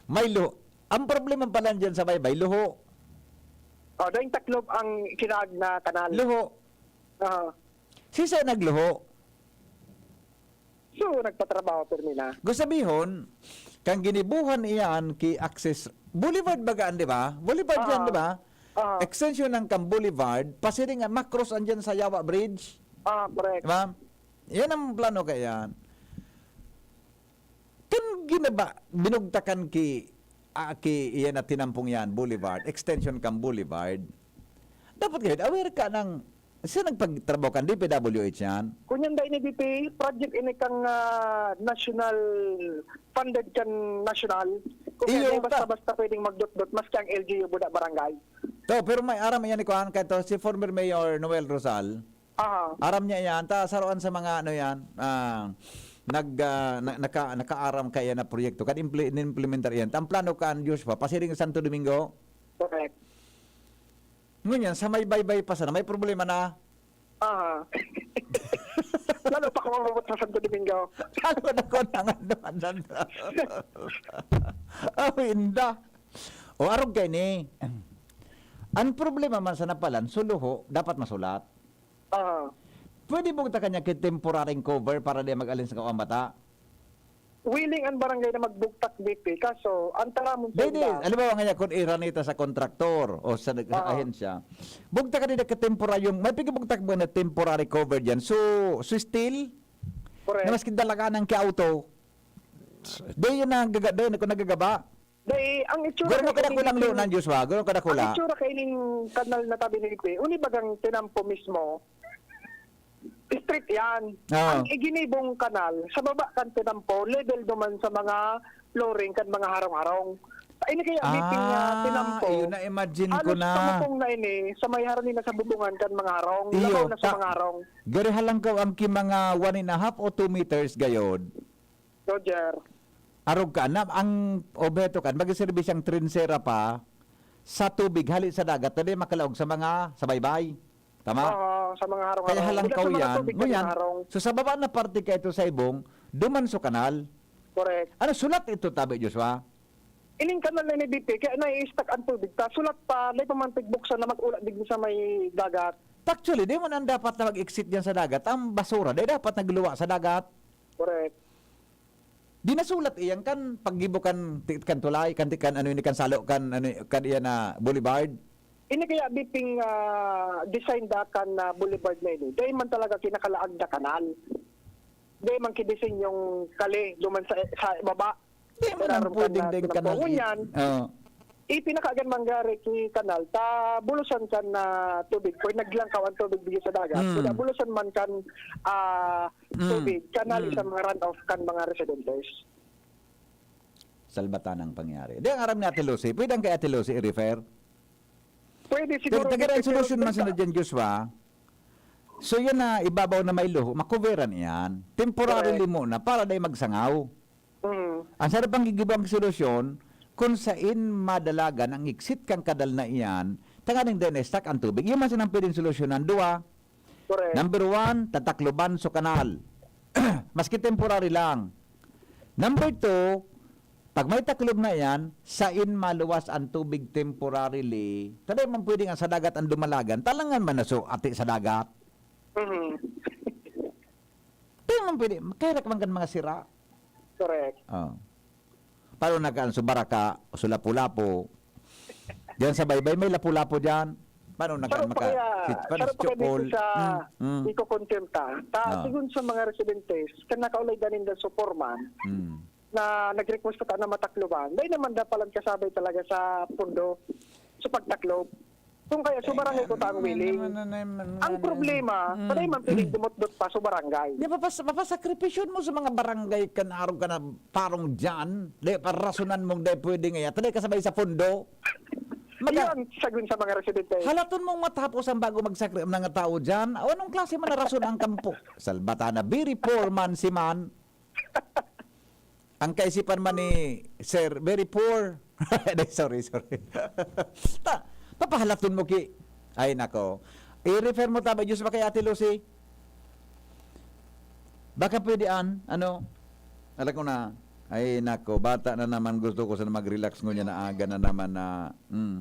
May luho. Ang problema pala dyan sa baybay, luho. Oh, daing taklob ang kinaag na kanal. Luho. Ah. Sisa nagluho. So, nagpatrabaho pirmi na. Gusto sabihon, kang ginibuhan iyan ki Access Boulevard bagaan, di ba? Boulevard yan, Ah. di ba? Ah. Extension ng kang Boulevard, pasiring ang Macros andyan sa Yawa Bridge. Ah, correct. Di ba? Yan ang plano kaya. Kan ginaba, binugtakan ki, ah, ki, iyan na tinampong yan, Boulevard, extension kang Boulevard. Dapat gayud, aware ka ng, siya nagpagtrabaho kan D P W H yan. Kunyan dai ni D P, project ini kang, ah, national funded kan national. Kung Iyo hindi ka. Basta-basta pwedeng magdotdot, maski ang L G U buda barangay. To, pero may aram yan ni kuan, kaya to, si former Mayor Noel Rosal, Aha. Aram niya yan. Ta, saroan sa mga ano yan, ah, nag, ah, na, naka, nakaaram kaya na proyekto. Kan imple-, inimplementar yan. Ta, ang plano kan Joshua, pasiring Santo Domingo. Correct. Ngunyan, sa may baybay pa sana, may problema na. Aha. Lalo pa kung umabot sa Santo Domingo. Lalo na kung ang ano, ano, ano. Oh, inda. O, arog kayo ni. Ang problema man sa napalan, suluho, dapat masulat. Aha. Pwede bugtakan niya kay temporary cover para di mag-alin sa kawang bata? Willing ang barangay na magbugtak, B P. Kaso, ang taramon sa Dede, iba. Halimbawa nga niya, kung iranita sa kontraktor o sa nag-, Oo. ahensya, bugtakan nila kay temporaryong, may pigibugtak ba na temporary cover dyan? So, so steel, Correct. na maski dalagan ng kay auto, di yun na gaga-, di yun ako nagagaba. Dai, ang itsura Gurno kay ka dakulang ining lunan, Joshua? Gurno ka dakula? Ang itsura kay ining kanal na tabi ni Lipe, uni bagang tinampo mismo, straight yan. Ah. Ang iginibong kanal, sa baba kan tinampo, level duman sa mga flooring kan mga harong-harong. Ini kaya biting, ah, Ah, tinampo, yun na, imagine ko halos na. Pamupong na ini, sa may harani na sa bubungan kan mga harong, Iyo, labaw na sa ta-, mga harong. Gari halangkaw ang ki mga one and a half o two meters gayod. Roger. Arog ka, na, ang obheto kan, magsiserbi siyang trinsera pa sa tubig, hali sa dagat, na di makalaog sa mga, sa baybay. Tama? Oo, sa mga harong-harong. Kaya halangkaw Basta sa mga yan. tubig, Ngunyan, harong. So sa baba na parte ka ito sa ibong, duman sa kanal. Correct. Ano, sulat ito, tabi, Joshua? Ining kanal na ni B P, kaya nai-stuck ang tubig. Ta, sulat pa, may pamantig buksan na mag-ula digdi sa may dagat. Actually, di mo nang dapat na mag-exit dyan sa dagat. Ang basura, di dapat nagluwa sa dagat. Correct. Di nasulat iyan kan paggibo kan ti-, kan tulay, kan ti-, kan ano ini, kan salo, kan ano, kan iyan na boulevard. Ini kaya biping, ah, design da kan, ah, boulevard na ini. Dai man talaga kinakalaag na kanal. Dai man kidisenyong kali duman sa, sa baba. Di man ang Pero pwedeng kan din kanal. Ngunyan, Oo. Ipinakaagan manggari ki kanal, ta bulusan kan, ah, tubig, kung naglangkaw ang tubig digdi sa dagat, Mm. kaya bulusan man kan, ah, Mm. tubig, kanal Mm. sa mga runoff kan mga residentes. Salbatan ang pangyari. Di, ang aram ni Ate Lucy, pwede ang kay Ate Lucy i-refer? Pwede Pero siguro, taga ang pero solusyon man basta sana dyan, Joshua. So, yan na, ibabaw na may luho, makuveran yan. Temporarily Correct. muna, para dahil magsangaw. Mm. Ang sarap ang gigibang solusyon, kung sain madalagan ang exit kan kanal na iyan, tanganing dai na-stuck ang tubig. Iyo man sinang pwedeng solusyonan. Dua, Correct. Number one, tatakloban so kanal. Maski temporary lang. Number two, pag may taklob na yan, sain maluwas ang tubig temporarily, ta dai man pwedeng ang sa dagat ang dumalagan, talangan man na so ati sa dagat. Mhm. Dai man pwede, kaya man kan mga sira. Correct. Oh. Paano na kan so Baraka, so Lapu-Lapu? Diyan sa Baybay, may Lapu-Lapu diyan. Paano na kan Saro pa maka... kaya, si- paano saro si pa kaya Chocol? dito sa Mm, mm. Eco Contempt, ah. Ta, Ah. Sigon sa mga residentes, kan nakaulay danin da sa foreman, Mm. na nag-request pa na matakloban, dahil naman dapalan kasabay talaga sa pundo, sa pagtaklob. Kung kaya, so barangay ko ta ang willing. Ang problema, Mm. panay man piling dumutdot pa sa barangay. Di ba, pas, papasakripisyon mo sa mga barangay kan arog ka na parong dyan? Di, parasonan mong di pwede nga yan. Di kasabay sa pundo. Maga- Iyon, sagun sa mga residente. Halaton mong matapos ang bago magsakri ang mga tao dyan. O anong klase man na rason ang kampo? Salbata na, very poor man si man. Ang kaisipan man ni Sir, very poor. Di, sorry, sorry. Ta, papahalaton mo ki... Ay, nako. I-refer mo taba, Diyos ba kay Ate Lucy? Baka pwede an, ano? Alam ko na. Ay, nako, bata na naman, gusto ko sana mag-relax ngunyan na aga na naman na, mm.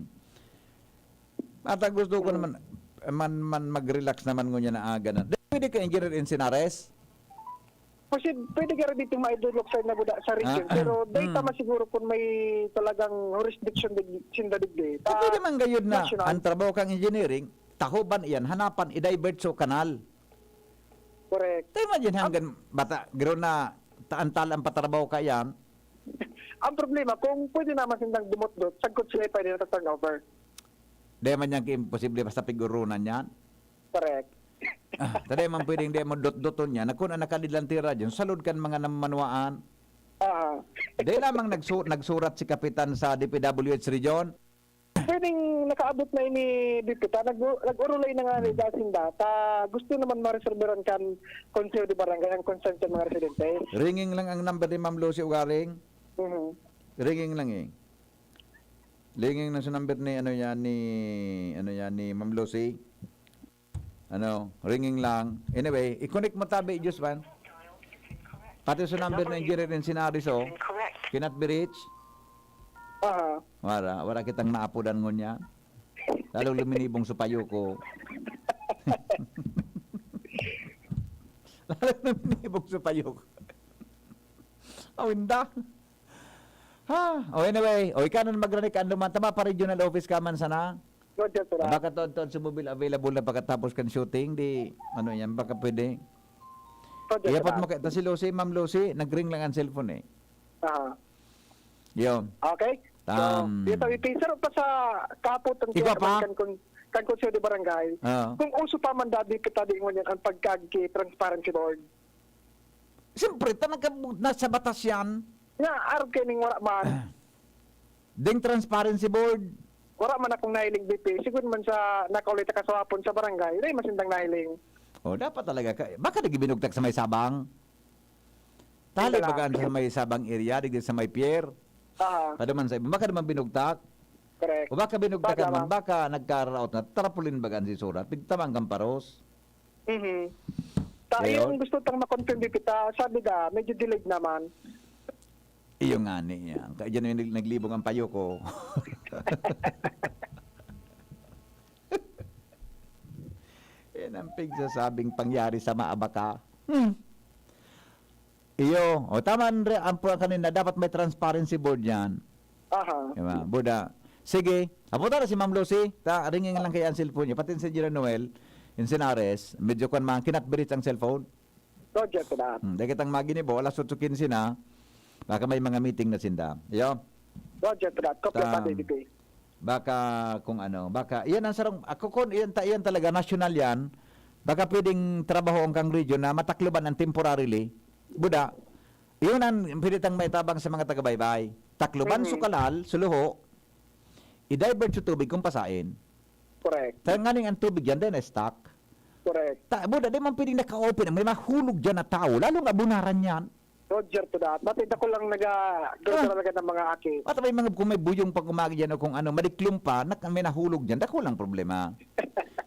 Bata, gusto ko naman, man, man mag-relax naman ngunyan na aga na. Di pwede ka, Engineer Encinares? Kasi pwede ka rin dito maidulog sa naguda sa region, Ah, pero data mm. masiguro kung may talagang jurisdiction dig, sinda digdi. Eh, pwede man gayud na National. Ang trabaho kang engineering, tahoban iyan, hanapan, i-divert so kanal. Correct. Tayo man dyan hanggang bata, garo na taantal ang patrabaho ka yan. Ang problema, kung pwede naman sindang dumutdot, sagkot sila pwede na turnover. Di man yan imposible basta pigurunan yan. Correct. Ah, taday man pwedeng di mo dot-doton niya. Nagkuna nakadidlantira dyan. Salud kan mga namanuaan. Ah, Di lamang nagsu- nagsurat si Kapitan sa D P W H region. Pwedeng nakaabot na ini dito ta, nag nag-urulay na nga ni Dasinda. Ta gusto naman mareserberan kan Konseho de Barangay ang concern sa mga residente. Ringing lang ang number ni Ma'am Lucy Ugaring. Mhm. Ringing lang eh. Ringing na sa number ni ano yan ni ano yan ni Ma'am Lucy. Ano, ringing lang. Anyway, i-connect mo tabi, Diyos man. Pati sa number ng Engineer Encinares, oh. Cannot be reached. Aha. Wala, wala kitang naapodan ngunyan. Lalong luminibong sa payo ko. Lalong luminibong sa payo ko. Awinda. Ha? Oh, anyway. O, ikaw na magrani ka, anduman. Tama pa, regional office ka man sana. Roger, sir. Baka toon-toon sumubil available na pagkatapos kan shooting, di, ano yan, baka pwede. Roger, Iyapot sir. mo kay ta si Lucy, Ma'am Lucy, nag-ring lang ang cellphone eh. Aha. Yun. Okay? So, Um, dito, ipin, sir, pa sa kapot ang Ikaw pa? kan, kan, kan Konseho de Barangay. Oo. Kung uso pa man dati, kita di ngunyan ang pagkagi transparency board. Siyempre, ta nagkabut na sa batas yan. Nga, arog kayo ning wala man. Ding transparency board. Wala man akong nahiling, B P. Siguro man sa nakaulit ka sa hapon sa barangay, dahil masindang nahiling. O, dapat talaga ka. Baka nagibinugtak sa may Sabang. Tali Wala. Bagaan sa may Sabang area, digdi sa may pier. Ah, Kada man sa iba, baka naman binugtak. Correct. O baka binugtakan Tama. Man, baka nagkaraot na, tarpaulin bagaan si surat. Pigtamang kang paros. Mhm. Ta, Ayun. Yung gusto tang ma-confirm, B P, ta, sabi da, medyo delayed naman. Iyo nga ni yan. Kaya dyan yung nag- naglibong ang payo ko. Yan ang pigsasabing pangyari sa maabaka. Hmm. Iyo. O tama, Andre, ang po kanina, dapat may transparency board yan. Aha. Diba? Buda. Sige. Abutan na si Ma'am Lucy. Ta, ringing lang kaya ang cellphone niya. Pati si Engineer Noel, Encinares, medyo kwan man, kinatbirit ang cellphone. Roger, sir. Hmm, dahil kitang maginibo, alas otso quince na, baka may mga meeting na sinda. Iyo? Roger, sir. Copy Ta- pa, B P. Baka kung ano, baka, iyan ang sarong, ako kun, iyan, ta, iyan talaga, national yan, baka pwedeng trabaho ang kang region na matakloban ang temporarily. Buda, iyon ang pwede tang maitabang sa mga taga-baybay. Takloban Mhm. Sukalal, Suluho, i-divert sa tubig kung pasain. Correct. Kaya nga ning ang tubig yan, then stuck. Correct. Ta, buda, di man pwedeng naka-open, may mahulog dyan na tao, lalong abunaran yan. Roger to that. Dati dako lang naga-, Ah. Talaga ng mga aki. At may mga, kung may buyong pag umaga dyan o kung ano, madiklom pa, nak-, may nahulog dyan, dako lang problema.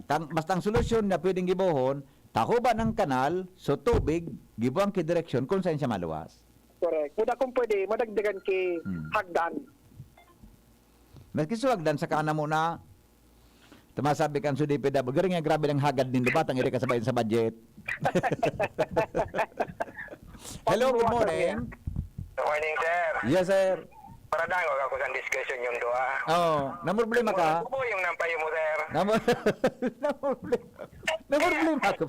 Tang-, basta ang solusyon na pwedeng gibohon, tahuba ng kanal, so tubig, gibuang ki direksyon kung saan siya maluwas. Correct. Kung akong pwede, madagdagan ki Hmm. hagdan. Maski suwagdan sa kana mo na, tumasabi kan sa D P W, garing nga grabe ng hagad nindo, batang iri kasabay sa budget. Hello, good morning. Good morning, sir. Yes, sir. Para dangog ako sa discussion yung duha. Oo, namroblema ka? Bubuyong ng payo mo, sir. Namor-, namroblema. Namroblema ako.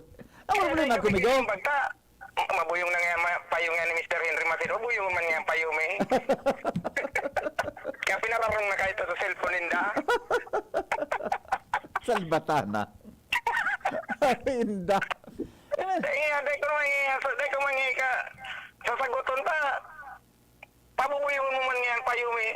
Namroblema ako, Migo. Basta, mabuyong na nga ma-, payo nga ni Mister Henry Macedo, buyong man nga ang payo, mi. Kaya pinararong na kayo sa cellphone ninda. Salbatana. Inda. Dahil nga, dahil ko naman nga, dahil ko man nga ka, sasaguton ta. Pabubuyong mo man nga ang payo, mi.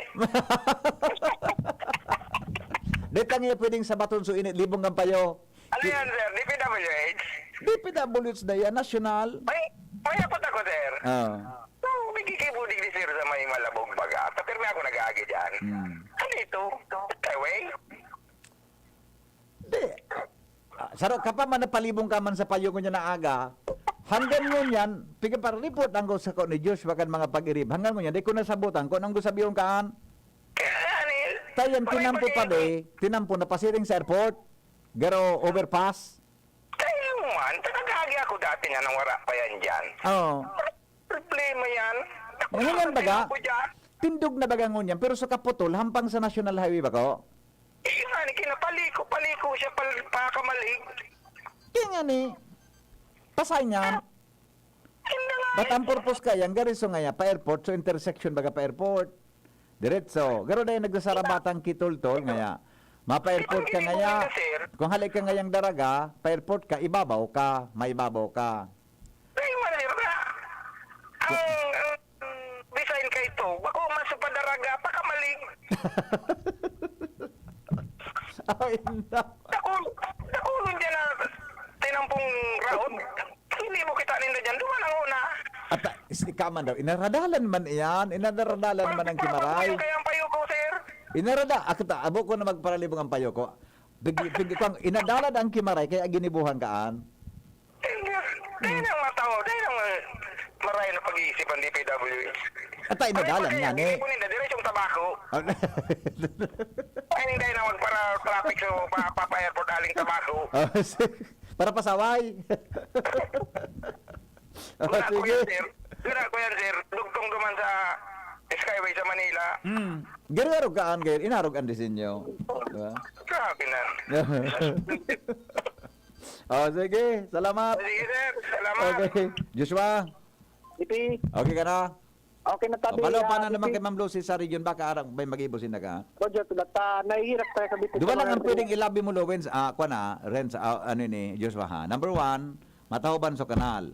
Dahil tangi pwedeng sabaton so init, libong ang payo. Ano yan, sir? D P W H? D P W H na yan, national. May, may apot ako, sir. Ah. So, may kikibudig ni sir sa may Malabog baga. Sa pirmi ako nag-aagi dyan. Hmm. Ano ito? Highway? Di. Ah, saro ka pa man, napalibong ka man sa payo ko niya na aga. Hanggang ngunyan, piga pa report ang ko sa ko ni Joshua kan mga pag-irib. Hanggang ngunyan, di ko nasabutan kung anong gusto sabihin kaan. Kaya, ano yun? Tayan, Pare, tinampo pati pa di, tinampo na pasiring sa airport. Garo overpass. Kaya mo man, nag-aagi ako dati na nang wala pa yan dyan. Oo. Problema yan. Ako Ngayon na yan, baga? Ako dyan. Tindog na baga ngunyan, pero sa kaputol, hampang sa National Highway ba ko? Eh, nga ni, kinapaliko-paliko siya pal-, pakamalig. Kaya nga ni, pasay niya. Hindi nga But eh. Ang purpose kaya, ang gariso nga ya, pa-airport, so intersection baga pa-airport. Diretso. Garo dahil nagsasarabatang kitultol nga ya. Mapa-airport ka Hindi nga ya. Sir. Kung halik ka ngayang daraga, pa-airport ka, ibabaw ka, maibabaw ka. Ay, wala na. Ang, ang design ka ito, bako man sa padaraga, pakamalig. Ay, na. Dakul-, dakulon dyan na tinampong raot. Hindi mo kita ninda dyan, duman ang una. At, ah, is-, ikaw man daw, inaradalan man iyan, inaradalan man ang Kimaray. Kaya ang payo ko, sir. Inarada-, ako ta, abo ko na magparalibong ang payo ko. Pig-, pig-, kung inadalan ang Kimaray, kaya ginibuhan kaan. Dahil ang mata mo, dahil ang, uh, maray na pag-iisip ang D P W H. At ay, nadalan nga, ni. Hindi po nila, diretso yung tabako. Ah, Ay, hindi na magpara-traffic sa pa-, papa-airport aling tabako. Oh, sige. Para pasaway. Oh, Wala ko sige. Yan, sir. Wala ko yan, sir. Dugtong duman sa Skyway sa Manila. Hmm. Garo-garo kaan, garo. Inarog ang disenyo. Diba? Grabe na. Oh, sige. Salamat. Sige, sir. Salamat. Okay. Joshua? Ipi. Okay ka na? Okay na tabi, Palo pa ah, na naman Ipi. Kay Ma'am Lucy sa region. Baka arang may mag-ibo sinda ka. Roger, tulat. Ah, nahihirap tayo sa Bitin Duwa sa lang ang mga pwedeng ilabi mo, Lowens. Ah, kwa na, Renz, ah, ano ni, Joshua, ha? Number one, matahoban sa kanal.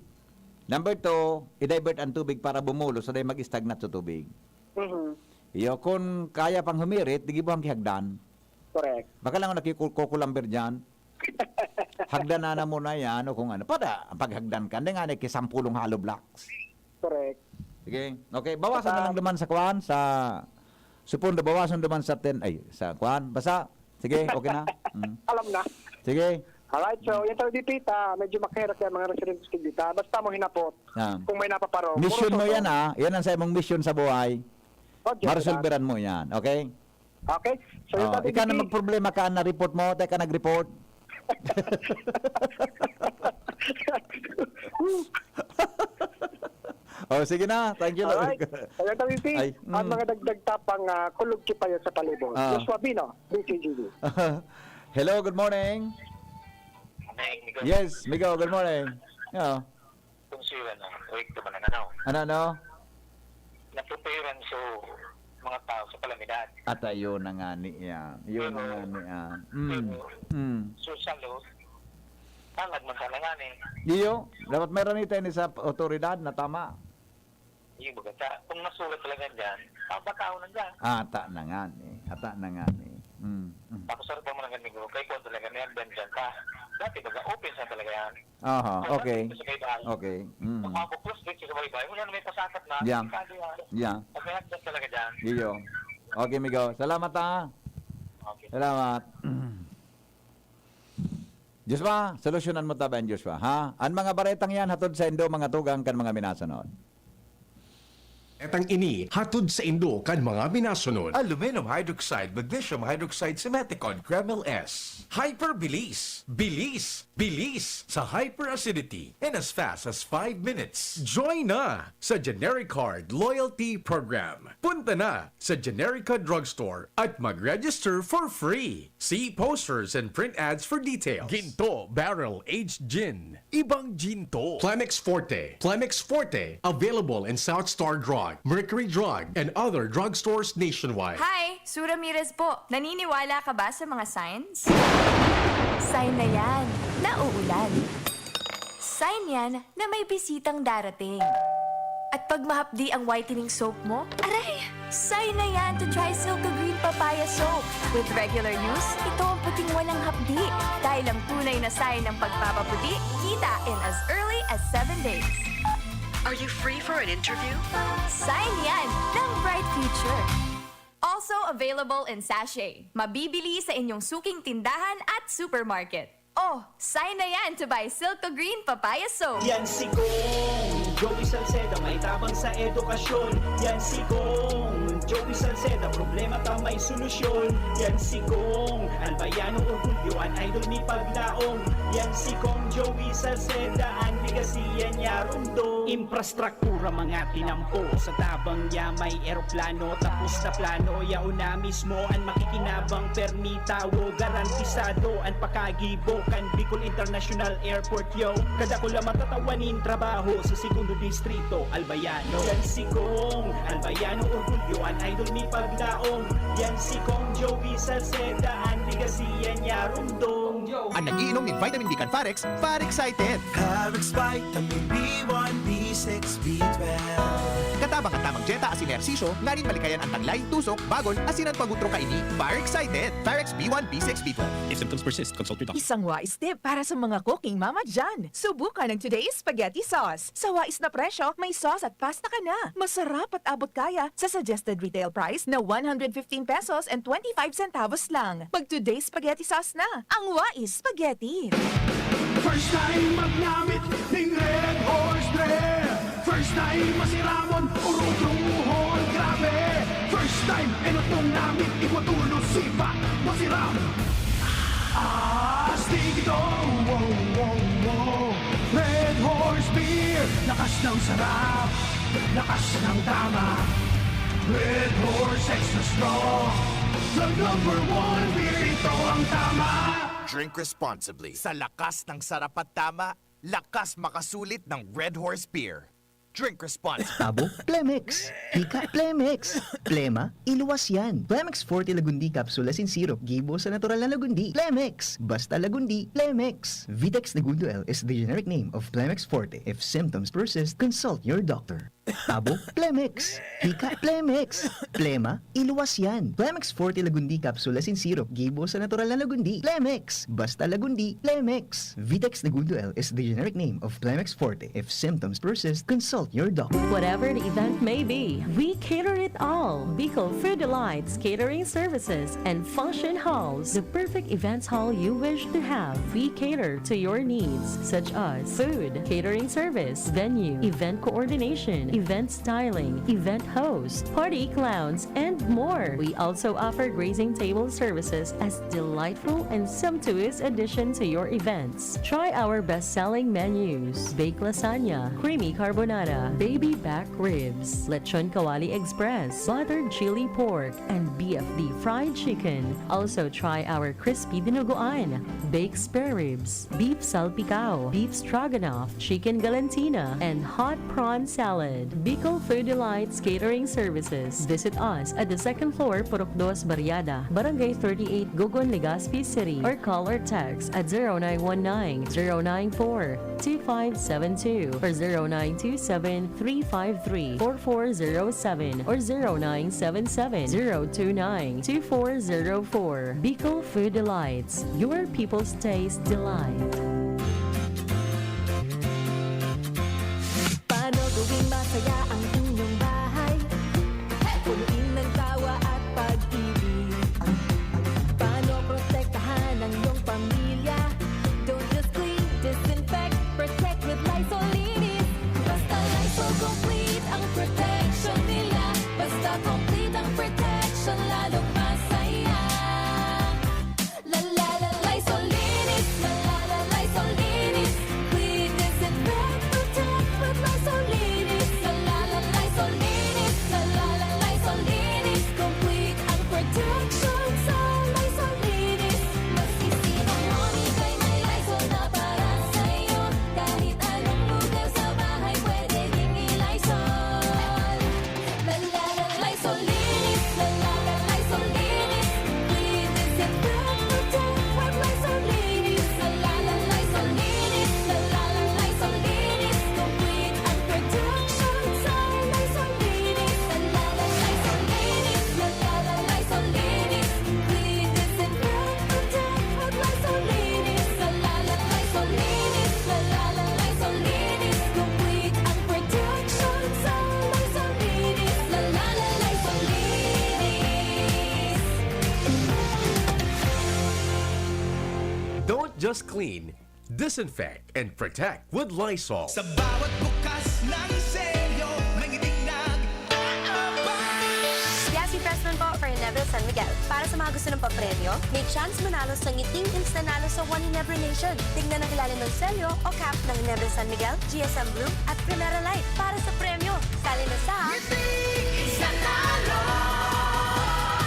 Number two, i-divert ang tubig para bumulos, sa dahil mag-stagnant sa tubig. Mhm. Iyo, kung kaya pang humirit, di gibuhang kihagdan. Correct. Baka lang ako nakikukulamber dyan. Hagdan na na muna yan o kung ano. Para ang paghagdan ka, hindi nga na kisampulong hollow blocks. Correct. Sige. Okay, bawasan na Basta lang naman sa kwan, sa supondo, bawasan naman sa ten, ay, sa kwan. Basta, sige, okay na. Mm. Alam na. Sige. Alright, so, yung tayo dipita, medyo makahirap yung mga residents ko dito. Basta mo hinapot Ah. kung may napaparong. Mission mo Puro yan, to. Ah. Yan ang sa imong mission sa buhay. Roger, Maresolveran mo yan, okay? Okay? So, yung Oh, tabi ikaw na dito magproblema ka na report mo, teka nag-report. Oh, sige na. Thank you, Lord. Alright. Ayan, tabi, P. Ay, Ang mm. mga dagdag tapang, ah, kulog kipayo sa palibot. Ah. Joshua Bino, D K G B. Hello, good morning. Morning, Migo. Yes, Migo, good morning. Yeah. Kung sila na, wait ka ba na, ano? Ano, ano? Napreparan so mga tao sa kalamidad. At ayun na nga ni yan. Yun na Pero, nga ni yan. Mm. pero, Mm. so sa loob, tangad man sana nga ni. Iyo, dapat meron ito ini sa otoridad na tama. Iyo, baga sa, kung masulat talaga dyan, pabakaw na dyan. Ata na nga ni. Ata na nga ni. Mm. Mm. Tapos ano pa man ang ganito, kay kung talaga may agdan dyan ka. Dati baga open sa talaga yan. Aha, So, okay. dati sa baybay. Okay. Mm. Pag mabuklos din sa baybay, wala na may pasakat na. Yeah. Delikado yan. Yeah. Pag may hagdan talaga dyan. Iyo. Okay, migo. Salamat, ha. Okay. Salamat. Joshua, solusyonan mo taban, Joshua, ha? Ang mga baretang yan, hatod sa indo, mga tugang kan mga minasunod. Etang ini, hatod sa indo kan mga minasunod. Aluminum hydroxide, magnesium hydroxide, simeticone, Kremil S. Hyper Bilis. Bilis. Bilis sa hyperacidity in as fast as five minutes. Join na sa Genericard Loyalty Program. Punta na sa Generica Drugstore at mag-register for free. See posters and print ads for details. Ginto Barrel Aged Gin. Ibang Ginto. Plemex Forte. Plemex Forte. Available in South Star Drug, Mercury Drug, and other drugstores nationwide. Hi! Su Ramirez po. Naniniwala ka ba sa mga signs? Sign na yan na uulan. Sign yan na may bisitang darating. At pag mahapdi ang whitening soap mo, aray! Sign na yan to try Silka Green Papaya Soap. With regular use, ito ang puting walang hapdi. Dahil ang tunay na sign ng pagpapaputi, kita in as early as seven days. Are you free for an interview? Sign yan ng bright future. Also available in sachet. Mabibili sa inyong suking tindahan at supermarket. Oh, sign na yan to buy Silka Green Papaya Soap. Yan si Kong Joey Salceda, may tabang sa edukasyon. Yan si Kong Joey Salceda, problema ta may solusyon. Yan si Kong Albayano, orgulyo an idol mi paglaom. Yan si Kong Joey Salceda, an legasiya niya rundong. Infrastruktura, mga tinampo, sa tabang niya may eroplano. Tapos na plano, yaon na mismo an makikinabang. Permi tawo, garantisado an pakagibo kan Bicol International Airport, yo. Kadakula matatawa nin trabaho sa Segundo Distrito, Albayano. Yan si Kong Albayano, orgulyo an idol mi paglaom. Yan si Kong Joey Salceda, an legasiya niya rundong. An nag-iinom nin vitamin B kan Farex, Farexcited! Parex Vitamin B one, B six, B twelve. Katabang an tamang dyeta asin ehersisyo, nganing malikayan an taglay, tusok, bagon, asin an pagutro kaini, Farexcited! Farex B one, B six, B twelve. If symptoms persist, consult your doctor. Isang wais tip para sa mga cooking mama dyan. Subukan ang Today's Spaghetti Sauce. Sa wais na presyo, may sauce at pasta ka na. Masarap at abot kaya sa suggested retail price na one hundred fifteen pesos and twenty-five centavos lang. Mag Today's Spaghetti Sauce na. Ang wais spaghetti. First time magnamit ning Red Horse Beer. First time masiramon, urutrong uhol, grabe. First time, enot mong namit, igwa tulo, sipa, masiram. Astig ito, wow, wow, wow. Red Horse Beer, lakas ng sarap, lakas ng tama. Red Horse Extra Strong, the number one beer, ito ang tama. Drink responsibly. Sa lakas ng sarap at tama, lakas makasulit ng Red Horse Beer. Drink responsibly. Abo, Plemex. Hika, Plemex. Plema, iluwas yan. Plemex Forte Lagundi Capsule asin Syrup, gibo sa natural na lagundi. Plemex. Basta lagundi, Plemex. Vitex Negundo L is the generic name of Plemex Forte. If symptoms persist, consult your doctor. Abo, Plemex. Hika, Plemex. Plema, iluwas yan. Plemex Forte Lagundi Capsule asin Syrup, gibo sa natural na lagundi. Plemex. Basta lagundi, Plemex. Vitex Negundo L is the generic name of Plemex Forte. If symptoms persist, consult your doctor. Whatever the event may be, we cater it all. Bicol Food Delights Catering Services and Function Halls, the perfect events hall you wish to have. We cater to your needs, such as food, catering service, venue, event coordination, event styling, event host, party clowns, and more. We also offer grazing table services as delightful and sumptuous addition to your events. Try our best-selling menus: baked lasagna, creamy carbonara, baby back ribs, lechon kawali express, buttered chili pork, and B F D fried chicken. Also try our crispy dinuguan, baked spare ribs, beef salpicao, beef stroganoff, chicken galantina, and hot prawn salad. Bicol Food Delights Catering Services. Visit us at the second floor, Purok Dos Barriada, Barangay thirty-eight, Gogon, Legazpi City, or call or text at zero nine one nine, zero nine four, two five seven two or zero nine two seven, three five three, four four zero seven or zero nine seven seven, zero two nine, two four zero four. Bicol Food Delights, your people's taste delight. Paano gawing masaya ang inyong bahay? Punuin ng tawa at pag-ibig. Paano protektahan ang iyong pamilya? Don't just clean, disinfect, protect with Lysol Linis. Basta Lysol, complete ang protection nila. Basta complete ang protection, lalong masaya. La la la Lysol Linis, la la la Lysol Linis. Clean, disinfect, protect with Lysol Linis. La la la Lysol Linis, la la la Lysol Linis. Complete ang protection sa Lysol Linis. Maski sino mo, ika'y may Lysol na para sa'yo. Kahit anong lugar sa bahay, pwede ding i-Lysol. La la la Lysol Linis, la la la Lysol Linis. Clean, disinfect, protect with Lysol Linis. La la la Lysol Linis, la la la Lysol Linis. Complete ang protection sa Lysol Linis. La la la Lysol Linis, la la la Lysol Linis. Clean, disinfect, protect with Lysol Linis. La la la Lysol Linis, la la la Lysol Linis. Complete ang protection sa Lysol Linis. La la la Lysol Linis. Don't just clean, disinfect and protect with Lysol. Sa bawat bukas ng selyo, may ngiting nag-aabang. Yasi Fresman po for Ginebra San Miguel. Para sa mga gusto ng papremyo, may chance manalo sa ngiting instanalo sa One Ginebra Nation. Tignan ang ilalim ng selyo o cap ng Ginebra San Miguel, G S M Blue at Primera Life para sa premyo. Sali na sa Sa talo,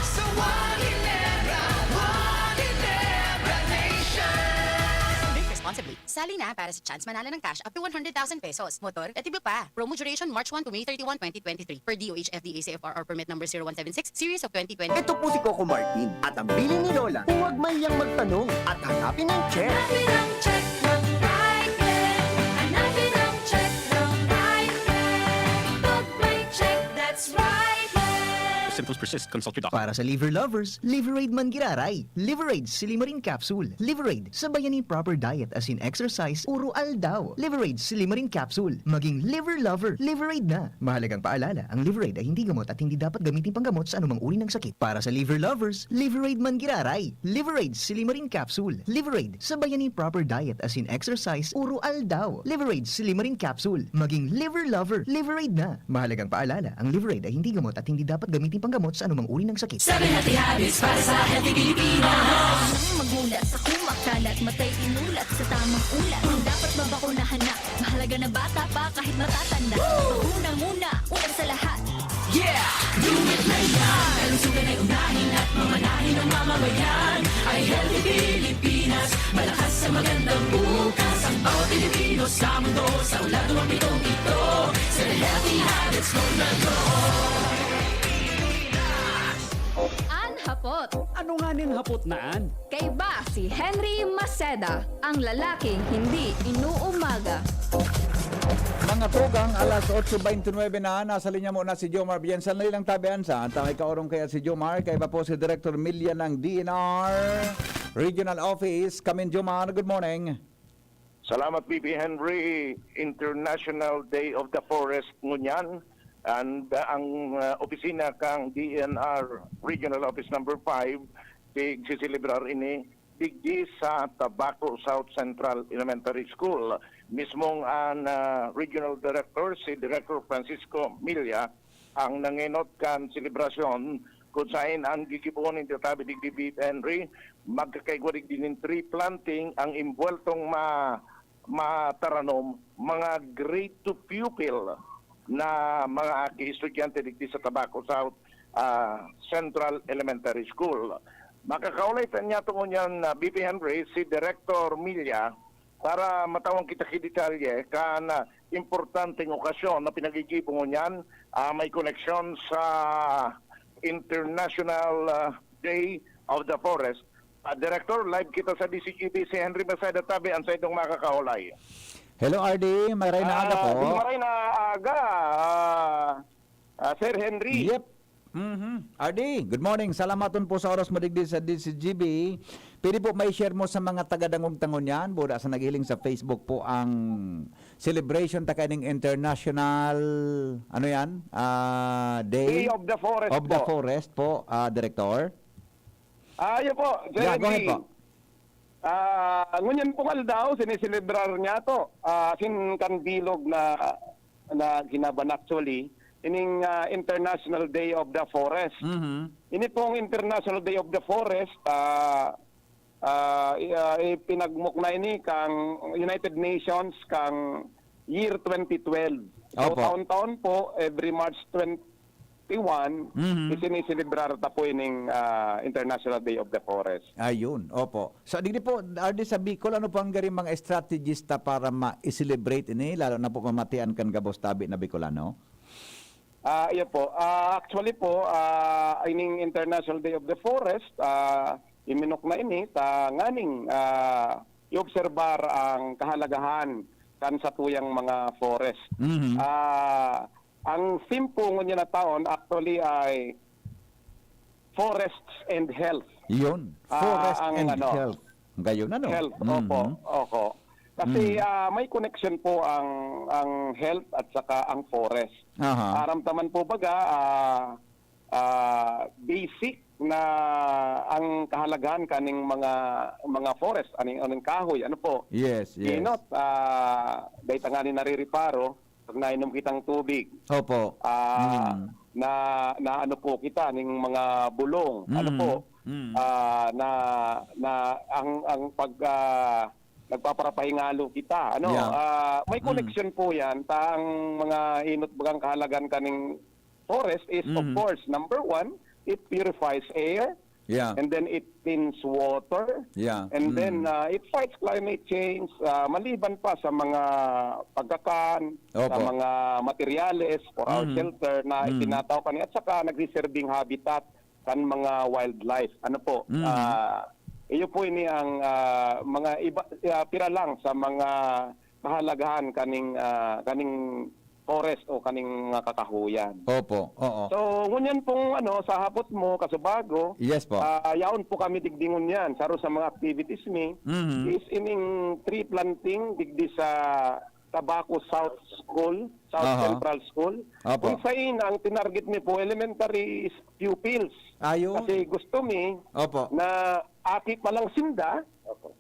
sa One Ginebra, One Ginebra Nation. Drink responsibly. Sali na para sa chance manalo ng cash up to one hundred thousand pesos. Motor, at iba pa. Promo duration March one to May thirty-one, twenty twenty-three. Per D O H F D A C F R R permit number zero one seven six, series of twenty twenty. Ito po si Coco Martin at ang bilin ni Lola, huwag mahiyang magtanong at hanapin ang check. Hanapin ang check ng Riker. Hanapin ang check ng Riker. Pag may check, that's Riker. If symptoms persist, consult your doctor. Para sa liver lovers, Liveraid man giraray. Liveraid Silimarin Capsule. Liveraid, sabayan nin proper diet asin exercise oro aldaw. Liveraid Silimarin Capsule. Maging liver lover, Liveraid na. Mahalagang paalala, ang Liveraid ay hindi gamot at hindi dapat gamiting panggamot sa anumang uri ng sakit. Para sa liver lovers, Liveraid man giraray. Liveraid Silimarin Capsule. Liveraid, sabayan nin proper diet asin exercise oro aldaw. Liveraid Silimarin Capsule. Maging liver lover, Liveraid na. Mahalagang paalala, ang Liveraid ay hindi gamot at hindi dapat gamiting panggamot sa anumang uri ng sakit. Seven Healthy Habits para sa Healthy Pilipinas. Nang magmulat sa kumakalat, matay inulat sa tamang ulat. Dapat mabakunahan na. Mahalaga na bata pa kahit matatanda. Bakuna muna, una sa lahat. Yeah! Do it na yan! Kalusugan ay unahin at mamanahin ng mamamayan. Ay Healthy Pilipinas, malakas sa magandang bukas. Ang bawat Pilipino sa mundo, sa ulado ang pitong ito. Seven Healthy Habits for the Goal. An hapot. Ano nganing hapot na an? Kaiba si Henry Maceda, ang lalaking hindi inuumaga. Mga tugang, alas otso beintinuebe na, nasa linya muna si Jomar Bien. Sandali lang tabi, Ansa. Ang tangay kaorong kaya si Jomar, kaiba po si Director Milya ng D N R Regional Office. Kamin Jomar, good morning. Salamat, B P Henry. International Day of the Forest ngunyan. And uh, ang uh, opisina kang D N R Regional Office Number five, tigsiselebrar ini digdi sa Tabaco South Central Elementary School. Mismong ang uh, Regional Director, si Director Francisco Milla, ang nangenot kan selebrasyon kung sain ang gigibohon nin tatabi digdi, Henry, magkakaigwa digdi nin tree planting ang imbuweltong ma mataranom, mga grade two pupil na mga aki estudyante digdi sa Tabaco South ah, Central Elementary School. Makakaulay ta niya tungod niyan na B P Henry, si Director Milla, para matawan kita ki detalye kan ah, importanteng okasyon na pinagigibo ngunyan ah, may koneksyon sa International ah, Day of the Forest. Ah, Director, live kita sa D Z G T, si Henry Maceda tabi ang saindong makakaulay. Hello, R D. Maray na aga po. Ah, maray na aga, ah, ah, Sir Henry. Yep. Mhm. R D, good morning. Salamaton po sa oras mo digdi sa D Z G B. Pwede po may share mo sa mga taga-Dangog ta ngunyan, buda sa naghiling sa Facebook po ang celebration ta kaining International, ano yan? Ah, Day Day of the Forest of the po. Forest po, ah, Director. Ah, yun po, Sir Yeah, go ahead Eddie. po. Ah, ngunyan pong aldaw, siniselebrar niya to. Ah, sin kan bilog na, na ginaban actually, ining, ah, International Day of the Forest. Mhm. Ini pong International Day of the Forest, ah, ah, i- ah, ipinagmukna ini kang United Nations kang year twenty twelve. So, Opo. taon-taon po, every March twenty-one, Mhm. isiniselebrar ta po ining, ah, International Day of the Forest. Ayun, opo. So, digdi po, R D, sa Bicol, ano po ang garing mga strategies ta para ma-celebrate ini, lalo na po mamatian kan gabos tabi na Bicolano? Ah, iyo po. Ah, actually po, ah, ining International Day of the Forest, ah, iminok na ini ta nganing, ah, iobserbar ang kahalagahan kan satuyang mga forest. Mhm. Ah, ang theme po ngunyan na taon actually ay Forests and Health. Yun. Ah, Forest ang and ano, Health. Gayon, ano? Health, Mhm. opo, opo. Kasi, Mm. ah, may connection po ang, ang health at saka ang forest. Aha. Aram ta man po baga, ah, ah, basic na ang kahalagahan kaning mga, mga forest, aning, aning kahoy, ano po? Yes, yes. Kinot, ah, dahil tangani naririparo, pag nainom kitang tubig, Opo. ah, Mm. na, na ano po kita, ning mga bulong, ano Mm. po, Mm. ah, na, na ang, ang pag, ah, nagpaparapahingalo kita, ano, Yeah. ah, may Mm. connection po yan, ta ang mga inot bagang kahalagan kaning forest is, of Mm. course, number one, it purifies air, Yeah. and then it cleans water, Yeah. and then, Mm. ah, it fights climate change, ah, maliban pa sa mga pagkakan, sa Opo. mga materyales for our Mm. shelter na Mm. itinataw kani, at saka nagsiserving habitat kan mga wildlife. Ano po? Mm. Ah, iyo po ini ang, ah, mga iba, ah, pira lang sa mga kahalagahan kaning, ah, kaning forest o kaning mga kakahuyan. Opo, oo. So, ngunyan pong ano, sa hapot mo, Kasubago, Yes po. ah, yaon po kami digdi ngunyan. Saro sa mga activities mi Mhm. is ining tree planting digdi sa Tabaco South School, South Aha. Central School. Opo. Kung sain, ang tinarget mi po, elementary pupils. Ayun. Kasi gusto mi Opo. na aki pa lang sinda,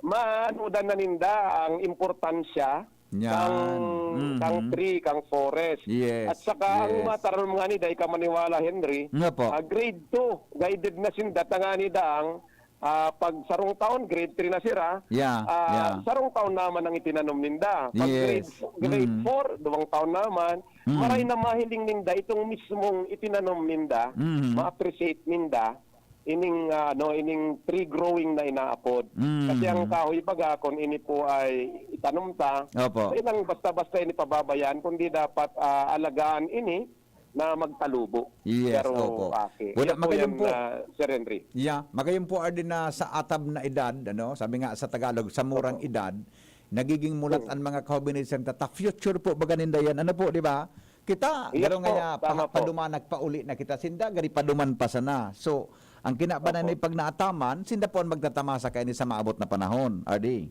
maanodan na ninda ang importansya Yan. kang, Mhm. kang tree, kang forest. Yes, At saka ang yes. mataram nga ni, dai ka maniwala, Henry, Nga po. ah, grade two, guided na sinda, tangani daang, ah, pag sarong taon, grade three na sira, Yeah, ah, yeah. sarong taon naman ang itinanom ninda. Pag Yes. grade, grade Mm. four, duwang taon naman, Mm. maray na mahiling ninda itong mismong itinanom ninda, Mm. ma-appreciate ninda, ining, ah, ano, ining tree growing na inaapod. Mm. Kasi ang kahoy baga, kung ini po ay itanom ta, Opo. sa ilang basta-basta ini pababayaan, kundi dapat, ah, alagaan ini na magtalubo. Yes, Pero, opo. okay. Wala, Yan po magayon yan, po. ah, Sir Henry. Yeah, magayon po, Arden, na sa atab na edad, ano, sabi nga sa Tagalog, sa murang Opo. edad, nagiging mulat Hmm. ang mga kahobinisang tata. Future po, baga ninda yan. Ano po, di ba? Kita, Yes garo po, nga, tama paha-, po. paduman, nagpauli na kita. Sinda, gari paduman pa sana. So, ang kinabanan Opo. ni pag naataman, sinda po ang magtatamasa kaini sa maabot na panahon, R D.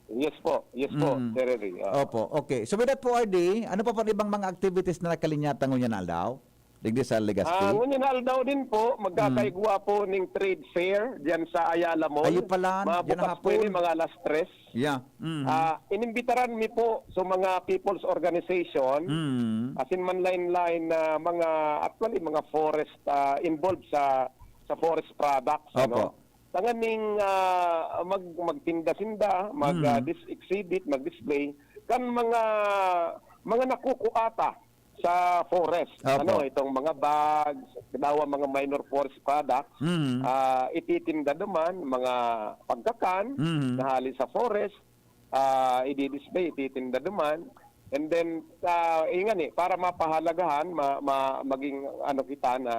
Yes po, yes po, Mm. Sir Henry. Ah. Opo, okay. So, with that po, R D, ano pa po ang ibang mga activities na nakalinyatan ngunyan na aldaw? Digdi sa Legazpi? Ah, ngunyan na aldaw din po, magkakaigwa Mm. po ning trade fair diyan sa Ayala Mall. Ayun pala, Mabukas diyan na po hapon. ini mga alas tres. Yeah. Mhm. Ah, inimbitaran mi po sa mga people's organization, Mm. asin man lain-lain na mga, actually, mga forest, ah, involved sa, sa forest products, Opo. ano? Tanganing, ah, mag-, magtinda-sinda, mag, Mm. ah, dis-, exhibit, mag-display, kan mga, mga nakukuata sa forest. Opo. Ano, itong mga bags, dawa mga minor forest products, Mm. ah, ititinda duman, mga pagkakan, Mm. na hali sa forest, ah, idi-display, ititinda duman. And then, ah, ingani, para mapahalagahan, ma-, ma-, maging ano kita na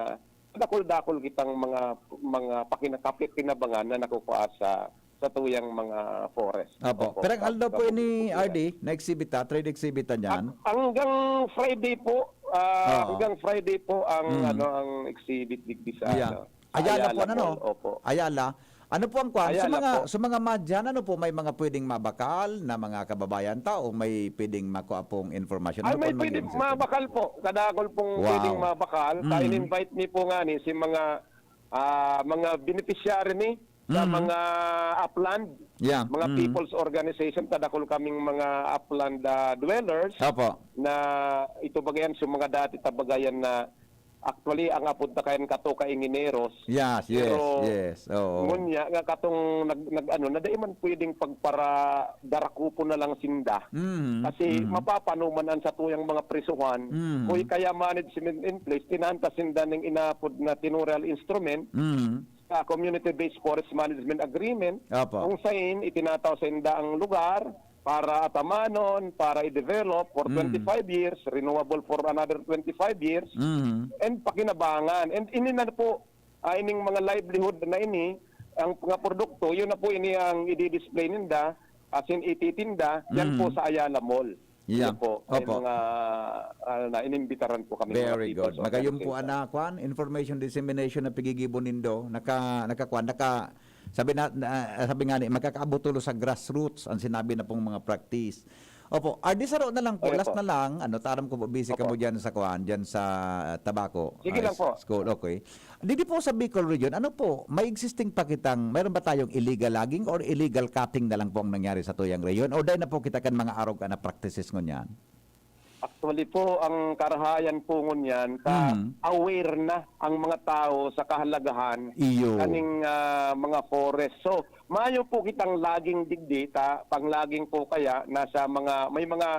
dakul-dakul kitang mga, mga pakina-, kapinabangan na nakukuha sa, sa tuyang mga forest. Opo. Opo. Pero ang aldaw po Sa ini, bukid po R D, yan. na exhibit, ah, trade exhibit na niyan? Ang, hanggang Friday po, Ah, Oo. hanggang Friday po ang, Mm. ano, ang exhibit digdi sa, Yeah. ano, Ayala Ayala po, ano? Mall. Opo. Ayala. Ano po ang kwan? Sa Ayala mga, po. sa mga madyan, ano po, may mga pwedeng mabakal na mga kababayan ta o may pwedeng makuha pong informasyon? Ay, Ano po may ang pwede magiging system? mabakal po. Kadakol pong Wow. pwedeng mabakal. Kaya Mm. in-invite mi po nga ni si mga, ah, mga beneficiary ni sa Mm. mga upland, Yeah. mga Mm. people's organization, kadakol kaming mga upland, ah, dwellers Opo. na ito bagayan sa mga dati tabagayan na actually, ang apod ta kayan kato ka ingineros. Yes, yes, Pero yes. Oo. ngunya nga katong nag-, nag-, ano, na dai man pwedeng pagpara-, darakupon na lang sinda. Mm, Kasi mm. mapapano man an satuyang mga prisuhan. Mm. Kung kaya management in place, tinahan ta sinda ning inapod na tenurial instrument Mm. sa Community-Based Forest Management Agreement, Opo. kung sain itinataw sa inda ang lugar para atamanon, para i-develop for Mm. twenty-five years, renewable for another twenty-five years, Mm. and pakinabangan. And ini na po, ah, ining mga livelihood na ini, ang mga produkto, yun na po ini ang i-display ninda, as in ititinda, yan po Mm. sa Ayala Mall. Yeah. Yun po, may Opo. mga, ano na, inimbitaran po kami mga Very people's good. Magayon po organization. ana, kwan, information dissemination na pigigibo nindo. Naka, naka, kwan, naka, sabi na, na, sabi nga ni, magkakaabot tulo sa grassroots ang sinabi na pong mga practice. Opo, R D, saro na lang po, Opo. last na lang, ano, taram ko po, busy ka Opo. mo dyan sa, kwan, dyan sa, ah, tabako, Sige ah, lang po. school, okay. Didi po sa Bicol region, ano po, may existing pa kitang, meron ba tayong illegal logging or illegal cutting na lang po ang nangyari sa tuyang rehiyon? O dahil na po kita kan mga arog na practices ngunyan? Actually po, ang karahayan po ngunyan, ta Mm. aware na ang mga tao sa kahalagahan Iyo. kaning, ah, mga forest. So, mayo po kitang logging digdi, ta, pang logging po kaya nasa mga, may mga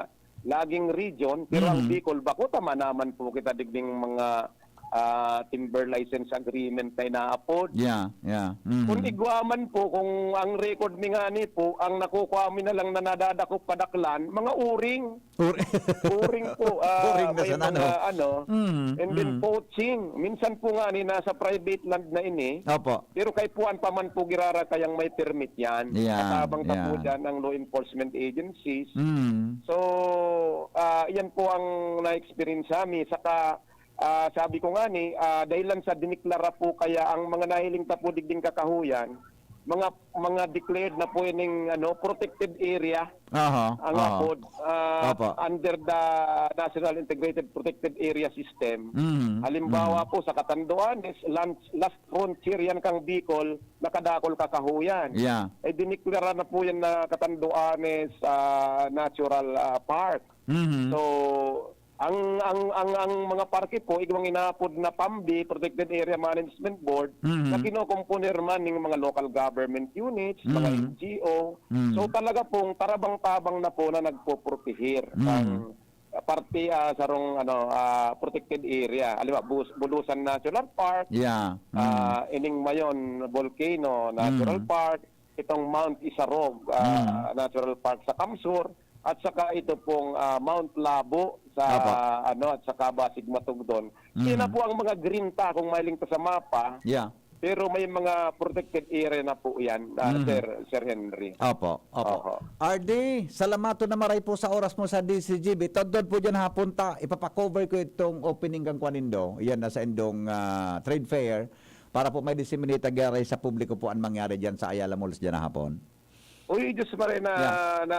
logging region, pero ang Mm. Bicol, bako ta manaman po kita digding mga, ah, timber license agreement na inaapod. Yeah, yeah. Mhm. Kung igwa man po, kung ang record mi ngani po, ang nakukuha mi na lang na nadadakop kadaklan, mga uring. Ur- Uring po, ah, Uring na may sana, mga no? ano, Mm, and then mm. poaching. Minsan po nga ni nasa private land na ini, Opo. pero kaipuhan pa man po girara kayang may permit yan. Yeah, Katabang pa po yeah. dyan ang law enforcement agencies. Mm. So, ah, yan po ang na-experience sa amin. Saka, ah, sabi ko nga ni, ah, dahil lang sa diniklara po kaya ang mga nahiling ta po digding kakahuyan, mga, mga declared na po ining, ano, protected area Aha, ang aha. apod, ah, Opo. under the National Integrated Protected Area System. Mhm, Halimbawa mhm. po, sa Catanduanes, last, last frontier yan kang Bicol, nakadakol kakahuyan. Yeah. Eh, diniklara na po yan na Catanduanes, ah, Natural, ah, Park. Mhm. So, ang, ang, ang, ang mga parke po, igwang inaapod na PAMBI, Protected Area Management Board, Mhm. na kinokomponer man ning mga local government units, mga Mhm. N G O. Mhm. So, talaga pong tarabang-tabang na po na nagpoprotehir Mhm. ang parte, ah, sarong, ano, ah, protected area. Halimbawa, Bus-, Bulusan National Park, Yeah. Mhm. ah, ining Mayon Volcano Natural Mhm. Park, itong Mount Isarog, ah, Mm. Natural Park sa Kamsur, at saka ito pong, ah, Mount Labo sa, Opo. ano, at saka Basig Matugdon. Mm. Yan na po ang mga green ta kung mahiling ta sa mapa. Yeah. Pero may mga protected area na po yan, ah, Mm. Sir, Sir Henry. Opo, opo. Oho. R D, salamaton na maray po sa oras mo sa D Z G B. Todtod po dyan hapon ta, ipapakover ko itong opening kang kwanindo. Yan, nasa indong, ah, trade fair. Para po may disseminate gyaray sa publiko po ang mangyari dyan sa Ayala Malls dyan na hapon. Uy, Diyos Maria na, Yeah. na,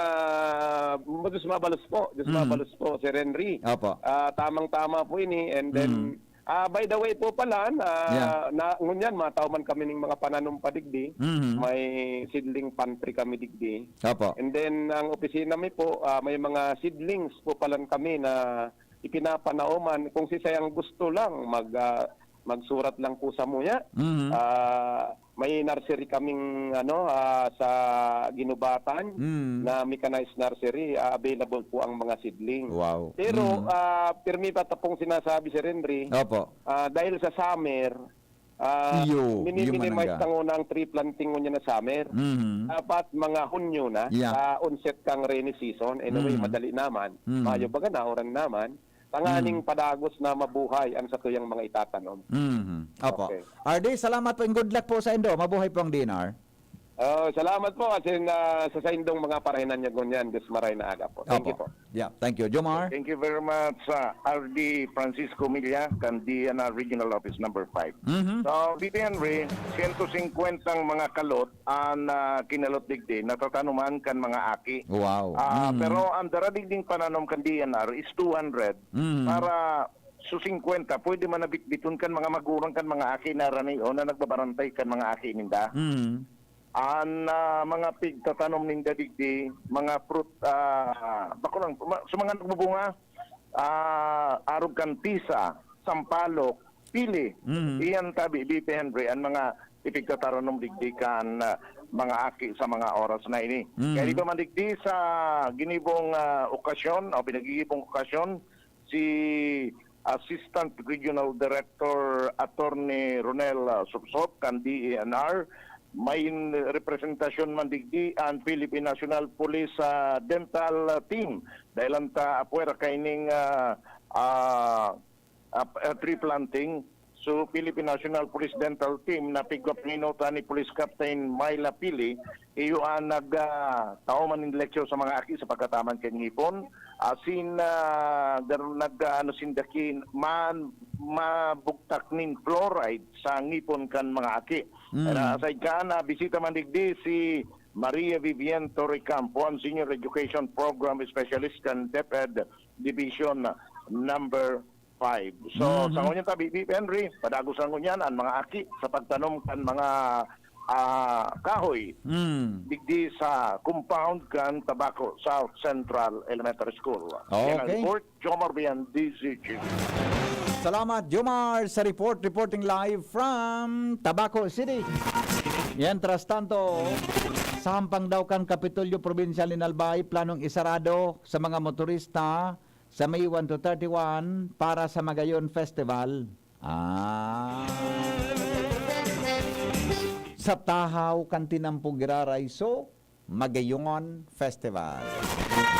Diyos mabalos po, Diyos Mm. mabalos po, Sir Henry. Opo. Ah, tamang-tama po ini. And then, Mm. ah, by the way po pala, na, Yeah. na, ngunyan, mataw man kami ning mga pananom pa digdi. Mhm. May seedling pantry kami digdi. Opo. And then, ang opisina mi po, ah, may mga seedlings po palan kami na ipinapanaoman. Kung si sayang gusto lang, mag, ah, magsurat lang po sa muya. Mhm. Ah, may nursery kaming, ano, ah, sa Ginubatan Mm. na mechanized nursery. Ah, available po ang mga seedling. Wow. Pero, Mm. ah, pirmi pa ta pong sinasabi, Sir Henry, Opo. ah, dahil sa summer, ah, Iyo, iyo miniminize manangga. ta nguna ang tree planting ngunyan na summer. Mhm. Dapat mga Hunyo na, Yeah. sa onset kang rainy season. Anyway, Mhm. madali naman. Mhm. Mayo baga na, uran naman. Tanganing Mm. padagos na mabuhay ang satuyang mga itatanom. Mhm. Opo. Okay. R D, salamat po and good luck po sa indo. Mabuhay po ang D N R. Oh, salamat po asin, ah, sa saindong mga parahinan niya ngunyan, Diyos maray na aga po. Thank you Opo. po. Yeah, thank you. Jomar? Thank you very much, ah, R D Francisco Milla, kan D N R Regional Office Number five. Mhm. So, Tito Henry, siyento singkwenta ang mga kalot an, ah, kinalot digdi, natatanuman kan mga aki. Wow. Ah, Mm. pero ang dara digding pananom kan D N R is two hundred Mm. para su singkwenta, pwede man na bitbiton kan mga magurang kan mga aki na ranion na nagbabarantay kan mga aki ninda. Mm. An, ah, mga pigtatanom ninda digdi, mga fruit, ah, bako lang, ma-, sa mga nagbubunga, ah, arog kan tisa, sampalok, pili. Mm. Iyan tabi, Bibi Henry, an mga ipigtataranom digdi kan, ah, mga aki sa mga oras na ini. Mm. Kaya di ba man digdi sa ginibong, ah, okasyon o pinagigibong okasyon, si Assistant Regional Director Attorney Ronel, ah, Sopsop kan D E N R, may in-, representasyon man digdi an Philippine National Police, ah, Dental Team. Dahil ang ta apwera kaining, ah, ah, ah, ah, tree planting. So, Philippine National Police Dental Team na pigwa pininuta ni Police Captain Myla Pili, iyo ang nag, ah, tao man nin leksyon sa mga aki sa pagkataman kan ngipon. Asin, ah, dar-, nag, ah, ano, sinda ki man, mabugtak nin fluoride sa ngipon kan mga aki. Mm. Kaya aside kan, ah, bisita man digdi si Maria Vivian Torrecampo, ang Senior Education Program Specialist kan DepEd Division Number five. So, Mhm. sa ngunyan tabi, Bibi Henry, padagos na ngunyan ang mga aki sa pagtanom kan mga, ah, kahoy Mm. digdi sa compound kan Tabaco South Central Elementary School. Yan ang Okay. report, Jomar Bian, D Z G. Salamat, Jomar, sa report. Reporting live from Tabaco City. Mientras tanto, sa hampang daw kan Kapitolyo Probinsyal nin Albay, planong isarado sa mga motorista sa May one to thirty-one para sa Magayon Festival. Ah. Sa tahaw kan tinampo girarayso, Magayon Festival.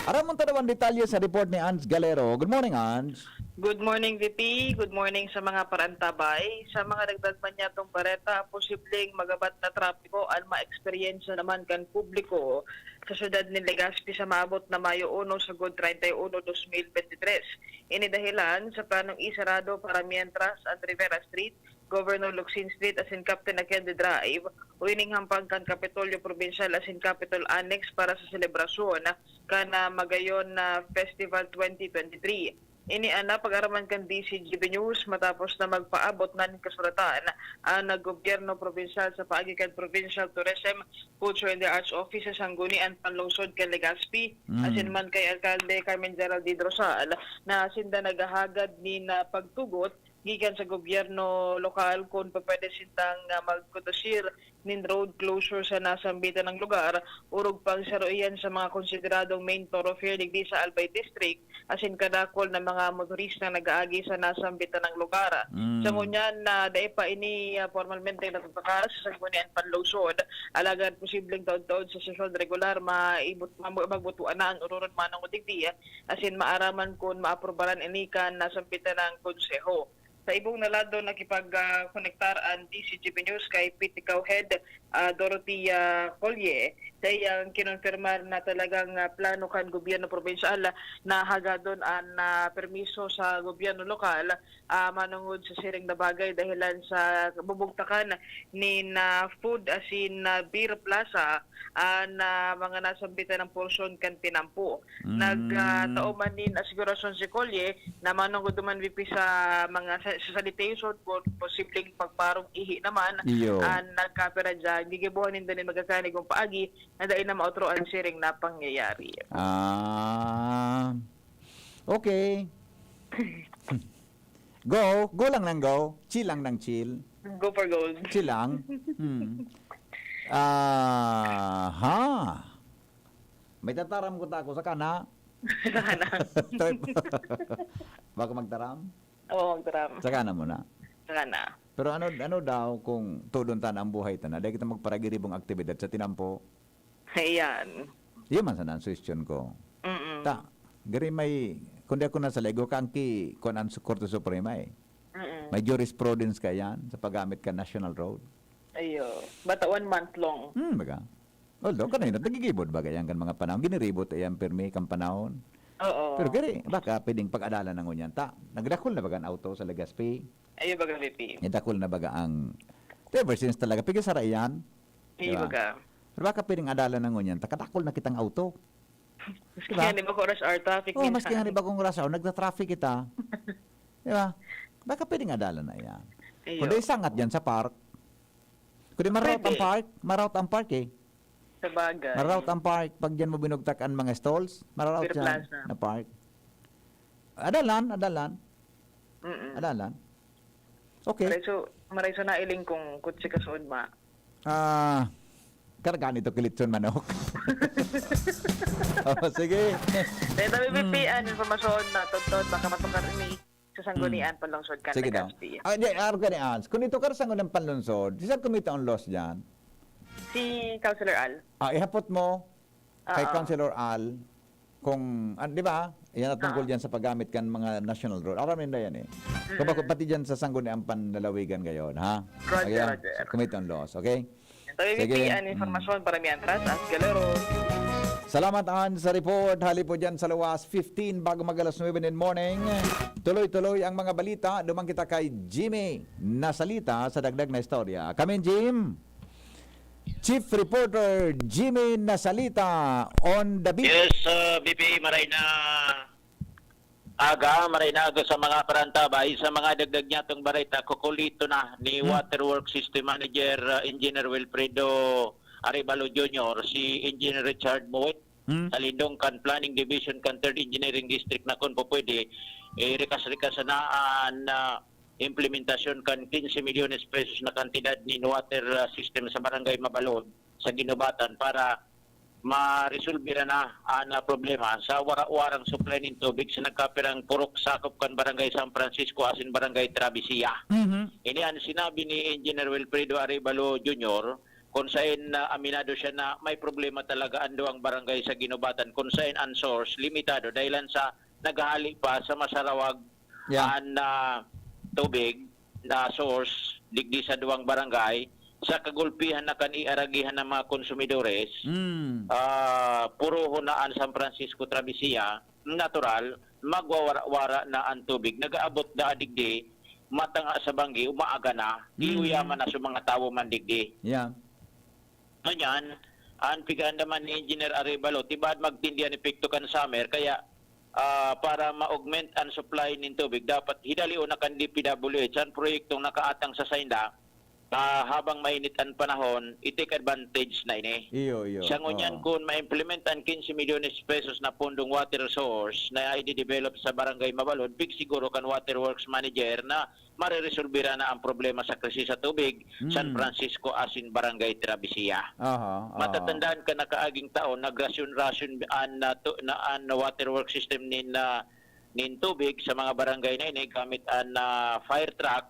Aramon ta daw an detalye sa report ni Ange Galero. Good morning, Ange. Good morning, V P. Good morning sa mga parantabay. Sa mga dagdag man niyatong bareta, posibleng magabat na trapiko an ma-eksperyensya naman kan publiko sa siyudad nin Legazpi sa maabot na Mayo uno sagod treinta y uno, dos mil bente tres. Ini dahilan sa planong isarado para mientras an Rivera Street, Governor Locsin Street asin Captain Aquende Drive o ining hampang kan Kapitolyo Probinsyal asin Capitol Annex para sa selebrasyon kan, ah, Magayon na Festival twenty twenty-three. Ini an napag-araman kan D Z G B News matapos na magpaabot na nin kasuratan an gobyerno probinsyal sa paagi kan Provincial Tourism, Culture and the Arts Office sa Sangguniang Panlungsod kan Legazpi, Mm. asin man kay Alkalde Carmen Geraldine Rosal, na sinda naghahagad nin, ah, pagtugot gikan sa gobyerno lokal kun pwede sindang, ah, magkondusir nin road closure sa nasambitan na lugar, orog pang saro iyan sa mga konsideradong main thoroughfare digdi sa Albay District, asin kadakul na mga motorista nag-aagi sa nasambitan na lugar. Mm. Sa ngunyan na dai pa ini, ah, pormalmente natatakas sa Sangguniang Panlungsod, alagad posibleng taod-taod sa sesyon regular maibut-, mamu-, magbutuan na an ororon manongod digdi, asin maaraman kun maaprubaran ini kan nasambitan na konseho. Sa ibong na lado, nakipag, ah, konektar an D Z G B News kay P T C O Head, ah, Dorothea Colle. Sa iyang kinonfirmar na talagang, ah, plano kan gobyerno probinsyal na hagadon an, ah, permiso sa gobyerno lokal, ah, manongod sa siring na bagay dahilan sa bubugtakan nin, ah, food asin, ah, beer plaza an, ah, mga nasambitan na porsyon kan tinampo. Mm. Nag, ah, tao man nin asigurasyon si Colle na manongod duman, V P, sa mga sa, sa sanitation kun posibleng pagbarong ihi naman Iyo. an nagkapira diyan. Gigibohan ninda nin magkakanigong paagi na dai na maotro an siring na pangyayari. Ah, okay. Go. Go lang ng go. Chill lang ng chill. Go for gold. Chill lang. Hmm. Aha. May tataram ko ta ako. Saka na. Saka na. Bako magtaram? Oo, magtaram. Saka na muna. Saka na. Pero ano, ano daw kung tudon ta na ang buhay ta na, dahil kita magparagiribong aktibidad sa tinampo? Ayan. Yun man sana ang suhestyon ko. Mm-mm. Ta, gari may, kundi ako nasa Lego, kang ki, kuwan ang Korte Suprema eh. Mm-mm. May jurisprudence ka yan sa paggamit ka national road. Ayo. Bata one month long. Hmm, baga. Although, kanina, nagigibod baga yan kan mga panahon. Giniribot yan, pirmi, kan panahon. Oo. Pero gari, baka pwedeng pag-adalan na ngunyan ta. Nagdakul na baga ang auto sa Legazpi? Ayo, baga, V P. Nagdakul na baga ang, ever since talaga, pigil sara iyan. Ayo, Diba? baga. Pero baka pwedeng adalan na ngunyan ta, kadakul na kitang auto. Maski Diba? nga, di ba, kung rush hour traffic Oh, minsan. maski nga, di ba, kung rush hour, nagta-traffic kita. Diba? Baka pwedeng adalan na iyan. Ayo. Kung dahil sangat dyan sa park, Kundi maraot ang Pwede. park, maraot ang park eh. Sabagay. Maraot ang park, pag diyan mo binugtak ang mga stalls, maraot Beer yan Plaza. na park. Adalan, adalan, Mm-mm. adalan. Okay. Maray so, maray so nailing kung kutsi ka sa Udma. Ah, karga nito kilitson manok. Oh, sige. Dahil tabi Hmm. pipian, informasyon na totoo, baka matukar ini. Sa Sanggunian, Hmm. panlungsod kan Sige daw. Legazpi. Ah, di, aro ka ni Ans. Kung ito ka sa Sanggunian panlungsod, si saan kumita ang loss dyan? Si Councilor Al. Ah, ihapot mo kay Oo. Councilor Al kung, ah, di ba? Yan ang tungkol Oo. dyan sa paggamit kan mga national road. Aram ninda yan eh. Kung Mm. bako, pati dyan sa Sanggunian panlalawigan ngayon, ha? Roger, Kaya, Roger. kumita ang loss, okay? Tabi Sige. pipian, Mm. informasyon para mientras, as galero. Salamat, Ann, sa report. Hali po dyan sa luwas, fifteen bago mag alas nuebe nin morning. Tuloy-tuloy ang mga balita. Duman kita kay Jimmy Nasalita sa dagdag na istorya. Come in, Jim. Chief Reporter Jimmy Nasalita on the beat. Yes, uh, B P, maray na aga, maray na aga sa mga parantabay. Sa mga dagdag niya itong bareta, kukulito na ni Hmm. Waterworks System Manager, uh, Engineer Wilfredo Arevalo Junior, si Engineer Richard Muwit. Hmm. Sa lindong kan Planning Division kan Third Engineering District na kun po pwede, eh, rikas-rikas na an, ah, implementasyon kan quince milyones pesos na kantidad nin water, ah, system sa Barangay Mabalod, sa Guinobatan para maresolbira na an, ah, problema sa wara-warang supply nin tubig sa nagkapirang purok sakop kan Barangay San Francisco asin Barangay Travesía. Mhm. Ini an sinabi ni Engineer Wilfredo Arevalo Junior, kung saen na aminado siya na may problema talaga an duwang barangay sa Guinobatan, kung saen an source limitado dahilan sa naghahali pa sa masarawag Yeah. an, ah, tubig na source digdi sa duwang barangay, sa kagulpihan na kan iaragihan ng mga konsumidores, Mm. ah, purohon na an San Francisco Travesía, natural, magwawara-wara na an tubig. Nag-aabot daa digdi, matanga sa banggi, umaaga na, Mm. iuyaman na sa mga tawo man digdi. Yeah. Ngunyan, an pigaandaman ni Engineer Arevalo, tibaad magtindi an epekto kan summer, kaya, ah, para ma-augment an supply nin tubig, dapat hidalion na kan D P W H an proyektong nakaatang sa sainda, ah, habang mainit an panahon, i-take advantage na ini. Iyo, iyo. Sa ngunyan, Oo. kun ma-implement an quince milyones pesos na pondong water resource na i-develop sa Barangay Mabalod, big siguro kan waterworks manager na mareresolbira na ang problema sa krisis sa tubig, San Mm. Francisco asin Barangay Travesía. Aha, aha. Matatandaan ka na kaaging taon, nagrasyon-rasyon an, ah, tu-, na, an waterworks system nin, ah, nin tubig sa mga barangay na ini gamit an, ah, fire truck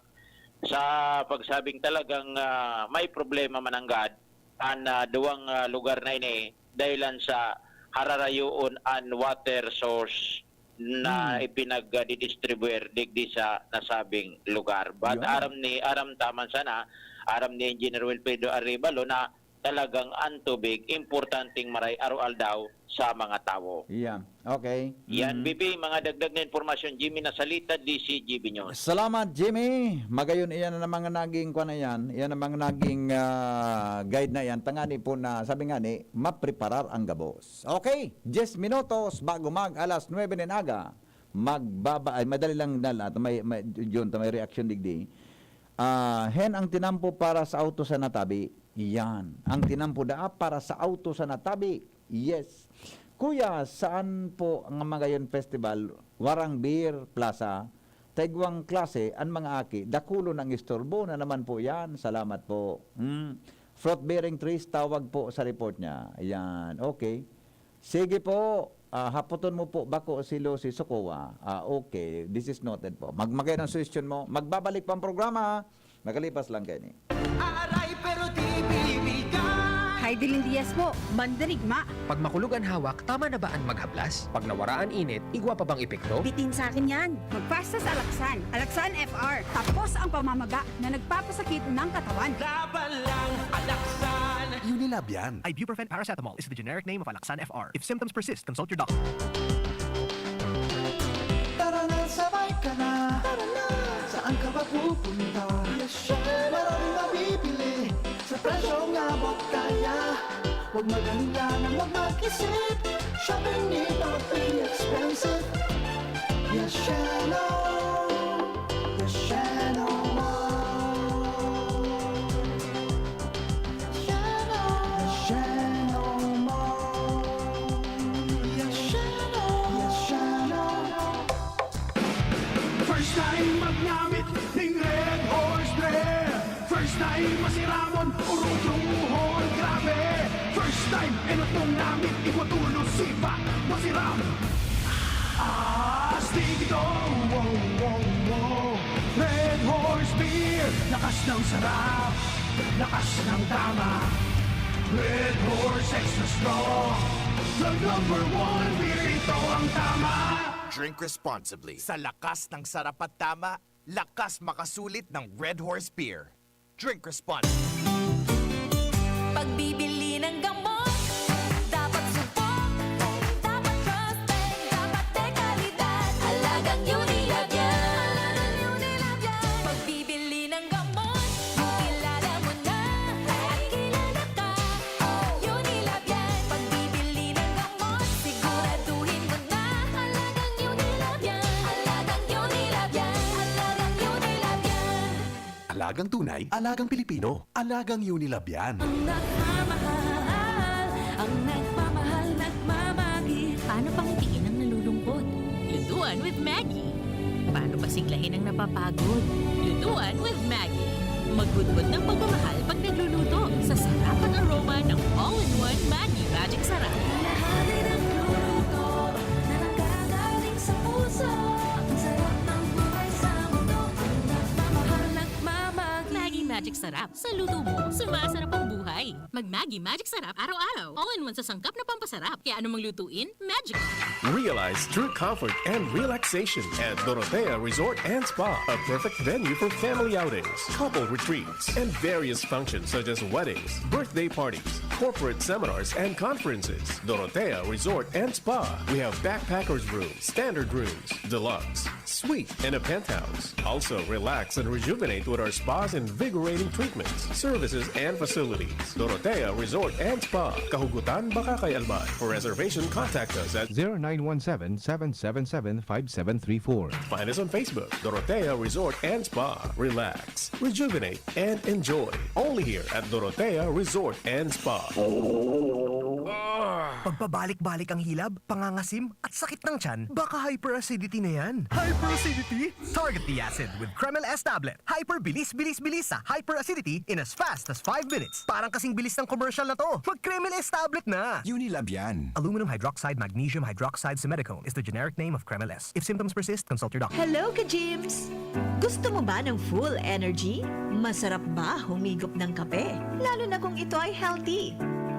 sa pagsabing talagang, ah, may problema mananggad an, ah, duwang, ah, lugar na ini dahilan sa hararayoon an water source na Hmm. ipinagdidistribuyar digdi sa nasabing lugar. But Yun. aram ni, aram taman sana, aram ni Engineer Wilfredo Arevalo na talagang ang tubig importanteng maray aroaldaw sa mga tawo. Yeah. Okay. Yan, Mm. B P, mga dagdag na impormasyon, Jimmy Nasalita, D C G B News. Salamat, Jimmy. Magayon, iyan na mga naging, kwan na yan, iyan na mga naging, ah, guide na yan. Tangani po na, sabi nga ni, mapreparar ang gabos. Okay, diyes minutos bago mag alas nuebe nin aga. Magbaba-, ay, madali lang na lahat. May, may, Jun, may reaction digdi. Ah, hen ang tinampo para sa auto sa natabi. Iyan. Ang tinampo daa para sa auto sa natabi. Yes. Kuya, saan po ang Magayon Festival? Warang Beer Plaza. Taigwang klase an mga aki. Dakulon ang istorbo na naman po yan. Salamat po. Hmm. Fruit bearing trees, tawag po sa report niya. Ayan. Okay. Sige po. Ah, hapoton mo po bako si Lucy Socoa. Ah, okay. This is noted po. Magmagay ng suggestion mo. Magbabalik pa ang programa. Nakalipas lang kayo ni. Aray, pero di bibigay. Hay, Pilindiyas po, mandirigma. Pag makulog an hawak, tama na ba an maghablas? Pag nawara an init, igwa pa bang epekto? Bitin sa akin yan. Magpasta sa Alaksan. Alaksan F R. Tapos ang pamamaga na nagpapasakit ng katawan. Laban lang, Alaksan! Unilab yan. Ibuprofen paracetamol is the generic name of Alaxan F R. If symptoms persist, consult your doctor. Tara na, sabay ka na. Tara na. Saan ka ba pupunta? Yes, syempre. Maraming mabibili sa presyong abot kaya. Huwag mag-alala na huwag mag-isip. Shopping need not be expensive. Yes, Shelo. Yes, Shelo Mall. Yes, Shelo Mall. Yes, Shelo. Yes, Shelo. First time magnamit ning Red Horse Beer. First time masiramon, uruduhon, grabe. First time, enot mong namit, igwa tulo, sipa, masiram. Astig ito, wow, wow, wow. Red Horse Beer, lakas ng sarap, lakas ng tama. Red Horse Extra Strong, the number one beer, ito ang tama. Drink responsibly. Sa lakas ng sarap at tama, lakas makasulit ng Red Horse Beer. Drink responsibly. Pagbibili ng gamot, dapat sumpong, dapat trusted, dapat dekalidad. Alagang Unilab yan. Alagang Unilab yan. Pagbibili ng gamot, kilala mo na at kilala ka. Unilab yan. Pagbibili ng gamot, siguraduhin mo na. Alagang Unilab yan. Alagang Unilab yan. Alagang Unilab yan. Alagang tunay, alagang Pilipino, alagang Unilab yan. Ang nagmamahal, ang nagmamahal, nagmamagi. Paano pangitiin ang nalulungkot? Lutuan with Maggi. Paano pasiglahin ang napapagod? Lutuan with Maggi. Maghudhod ng pagmamahal pag nagluluto sa sarap at aroma ng all-in-one Maggi Magic Sarap. Lahari ng luluto na nanggagaling sa puso. Ang sarap ng buhay sa mundo. Ang nagmamahal, nagmamahal. Maggi Magic Sarap. Sa luto mo, sumasarap ang buhay. Mag Maggi Magic Sarap araw-araw. All-in-one sa sangkap na pampasarap. Kaya anumang lutuin, Magic. Realize true comfort and relaxation at Dorotea Resort and Spa, a perfect venue for family outings, couple retreats, and various functions such as weddings, birthday parties, corporate seminars, and conferences. Dorotea Resort and Spa. We have backpackers rooms, standard rooms, deluxe, suite, and a penthouse. Also, relax and rejuvenate with our spa's invigorating treatments, services, and facilities. Dorotea Resort and Spa, Kahugutan, Bacacay, Albay. For reservation, contact us at zero nine one seven, seven seven seven, five seven three four. Find us on Facebook, Dorotea Resort and Spa. Relax, rejuvenate, and enjoy. Only here at Dorotea Resort and Spa. Pagpabalik-balik ang hilab, pangangasim, at sakit ng tiyan, baka hyperacidity na yan. Hyperacidity? Target the acid with Kremil S tablet. Hyper bilis, bilis, bilis sa hyperacidity in as fast as five minutes. Parang kasing bilis ng commercial na to. Mag Kremil S tablet na! Unilab yan. Aluminum hydroxide magnesium hydroxide simethicone is the generic name of Kremil S. If symptoms persist, consult your doctor. Hello, ka-Gyms! Gusto mo ba ng full energy? Masarap ba humigop ng kape? Lalo na kung ito ay healthy.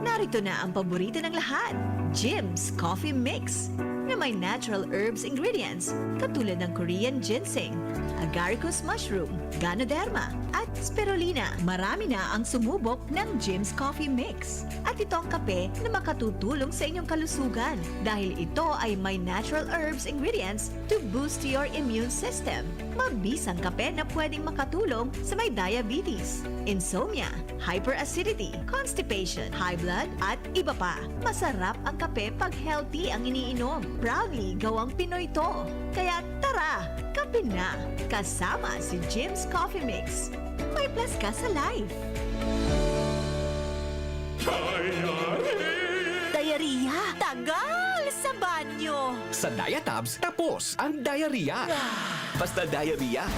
Narito na ang paborito ng lahat, Jim's Coffee Mix, na may natural herbs ingredients katulad ng Korean ginseng, agaricus mushroom, ganoderma, at spirulina. Marami na ang sumubok ng Jim's Coffee Mix. At ito ang kape na makatutulong sa inyong kalusugan dahil ito ay may natural herbs ingredients to boost your immune system. Mabisang kape na pwedeng makatulong sa may diabetes, insomnia, hyperacidity, constipation, high blood, at iba pa. Masarap ang kape pag healthy ang iniinom. Proudly gawang Pinoy to. Kaya tara, kape na! Kasama si Jim's Coffee Mix. May plus ka sa life. Diarrhea! Tagal sa banyo! Sa Diatabs, tapos ang diarrhea. Basta diarrhea.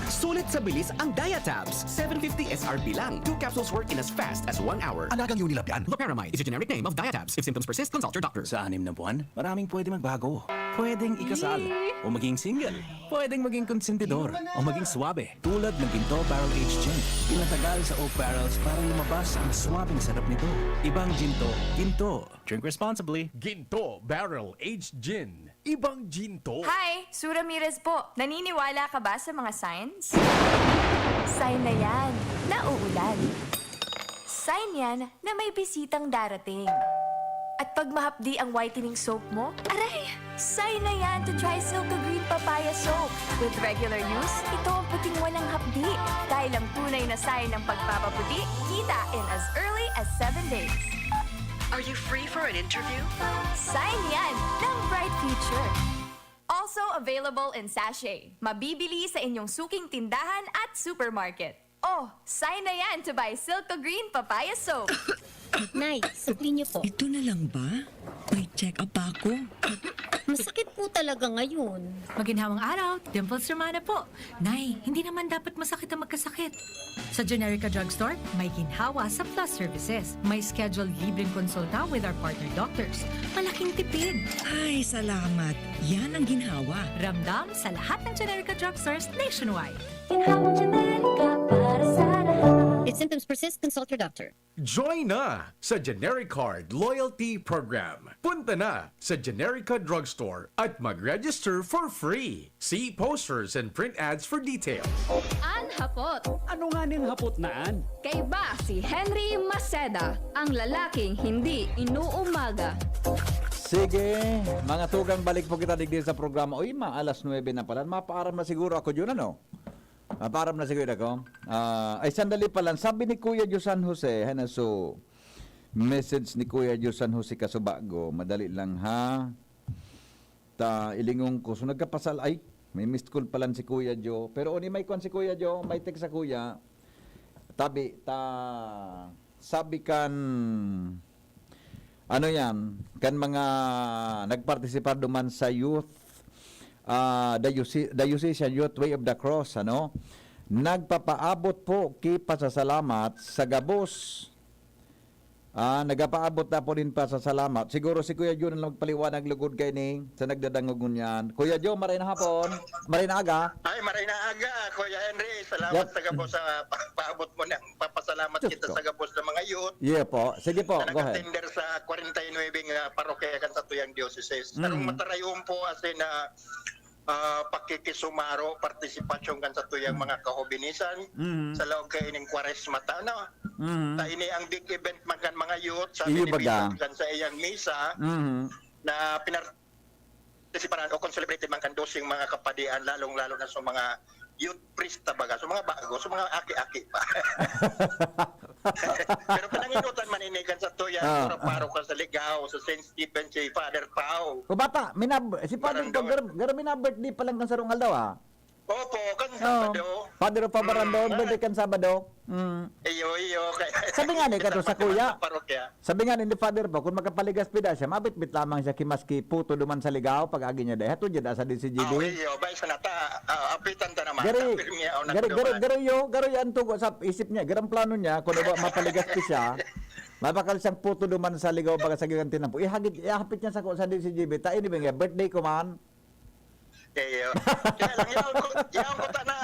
Sulit sa bilis ang Diatabs. Seven fifty S R P lang. Two capsules work in as fast as one hour. Alagang Unilab yan. Loperamide is a generic name of Diatabs. If symptoms persist, consult your doctor. Sa anim na buwan, maraming pwede magbago. Pwedeng ikasal o maging single. Pwedeng maging konsentidor o maging swabe, tulad ng Ginto Barrel Aged Gin. Pinatagal sa oak barrels para lumabas ang swabeng sarap nito. Ibang Ginto, Ginto. Drink responsibly. Ginto Barrel Aged Gin. Ibang Ginto. Hi! Sue Ramirez po. Naniniwala ka ba sa mga signs? Sign na yan na uulan. Sign yan na may bisitang darating. At pag mahapdi ang whitening soap mo, aray! Sign na yan to try Silka Green Papaya Soap. With regular use, ito ang puting walang hapdi. Dahil ang tunay na sign ng pagpapaputi, kita in as early as seven days. Are you free for an interview? Sign yan ng bright future. Also available in sachet. Mabibili sa inyong suking tindahan at supermarket. Oh, sign na yan to buy Silka Green Papaya Soap. Nay, sukli niyo po. Ito na lang ba? May check-up pa ako. Masakit po talaga ngayon. Maginhawang araw, Dimples Romana po. Nay, hindi naman dapat masakit ang magkasakit. Sa Generica Drugstore, may ginhawa sa Plus Services. May scheduled libreng konsulta with our partner doctors. Malaking tipid. Ay, salamat. Yan ang ginhawa. Ramdam sa lahat ng Generica Drugstores nationwide. Ginhawang Generica para sa lahat. If symptoms persist, consult your doctor. Join na sa Genericard Loyalty Program. Punta na sa Generica Drugstore at mag-register for free. See posters and print ads for details. An hapot. Ano nga ning hapot na an? Kaiba si Henry Maceda, ang lalaking hindi inuumaga. Sige, mga tugang, balik po kita digdi sa programa. Uy, ma, alas nuwebe na pala. Mapaaram na siguro ako dyan, ano? Mapaaram na siguro ako. Ah, ay, sandali pa lang. Sabi ni Kuya Diyo San Jose, hanaso, message ni Kuya Diyo San Jose Kasubago. Madali lang, ha? Ta, ilingon ko. So, nagkapasal, ay, may missed call pala si Kuya Diyo. Pero oni may kwan si Kuya Diyo, may text sa Kuya. Tabi, ta, sabi kan, ano yan, kan mga nagpartisipar duman sa youth, ah, diocese, Diocesan Youth Way of the Cross, ano? Nagpapaabot po ki pasasalamat sa gabos. Ah, nagapaabot na po nin pasasalamat. Siguro si Kuya Jun ang magpaliwanag lugod kay ni sa nagdadangog ngunyan. Kuya Joe, maray na hapon. Maray na aga. Ay, maray na aga, Kuya Henry. Salamat Yep. sa gabos sa pa- paabot mo ng papasalamat Diyos kita ko. sa gabos ng mga youth. Yeah po. Sige po, Na go ahead. nag-attender sa forty-nine nga parokya kan sa tuyang diocese. Sarong Mm. matarayon po as in na ah, pakikisumaro, partisipasyon kan sa tuyang mga kahobinisan Mhm. sa laog kaining Kwaresma ta, ano? Mhm. Ta ini ang big event man kan mga youth sa Iyo binibitag baga. kan sa iyang misa Mhm. na pinartisiparan o consecrated man kan doseng mga kapadian, lalong-lalo na sa mga youth priest ta baga, sa mga bago, sa mga aki-aki pa. Pero pinanginutan man ini kan sa tuyang Ah, mga paroko sa Ligao, sa Saint Stephen, si Father Pao. O bata, minab si Father Barangay. Pao, gar, gar minabirthday pa lang kan sarong aldaw, ah. Opo, kan Oh. Sabado. Father of Barandon, Mm. birthday kan Sabado. Mm. Iyo, iyo. Kay, Sabi nga ni, kato sa Sabado kuya. sa parokya. Sabi nga ni Father Pao, kung magkapaligasi pa siya, mabitbit lamang siya ki maski puto duman sa Ligao, pag-agi niya dai. Hatod niya da sa D C G B. Ah, iyo, bay, sa nata, ah, apitan ta naman. Gari, Sa pirmi, ah, gari, nagduman. gari, gari, yo, gari, yan tugo sa isip niya. Garang plano niya, kung ba mapaligasi siya, mabakal siyang puto duman sa Ligao, baga sa gigantinan po. Ihagit, ihapit niya sa, sa D C G B. Ta, ini ba nga, birthday ko man. Iyo. Kaya lang, yaon ko, yaon ko ta na,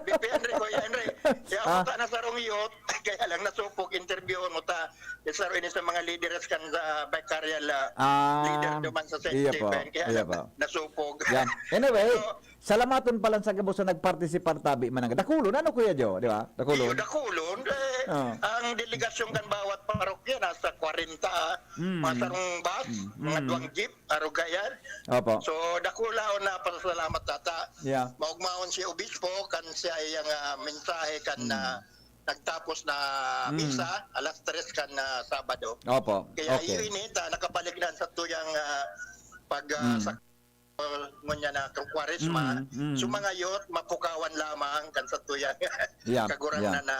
B P Henry ko, Henry. Yaon ko Ah. ta na sarong youth, kaya lang nasupog, interview mo ta. Isa rin sa mga leaders kan sa vicarial ah, Ah, leader duman sa Saint iya po, Stephen. Kaya iya lang po. nasupog. Yan. Anyway, So, salamaton pa lang sa gabos na nagpartisipar tabi man ang dakulon. Ano, Kuya Joe, di ba? Dakulon. Iyo, dakulon. Eh, Ah. Ang delegasyon kan bawat parokya nasa kwarenta, ah. Mm. Mga sarong bus, Mm. mga Mm. duwang jeep, arugayan. Opo. So, dakulaon na pasalamat tata. Yeah. Maugmaon si Obispo, kan siya iyang ah, mensahe kan Mm. ah, nagtapos na Mm. misa, alas tres kan ah, Sabado. Opo. Kaya Okay. iyo ini, ta, nakabalik na sa tuyang ah, pag ah, Mm. sa ngunyan na kang Kwaresma, Mm, mm. so mga youth, mapukawan lamang kan sa tuyang Yeah, kagurang yeah. na, na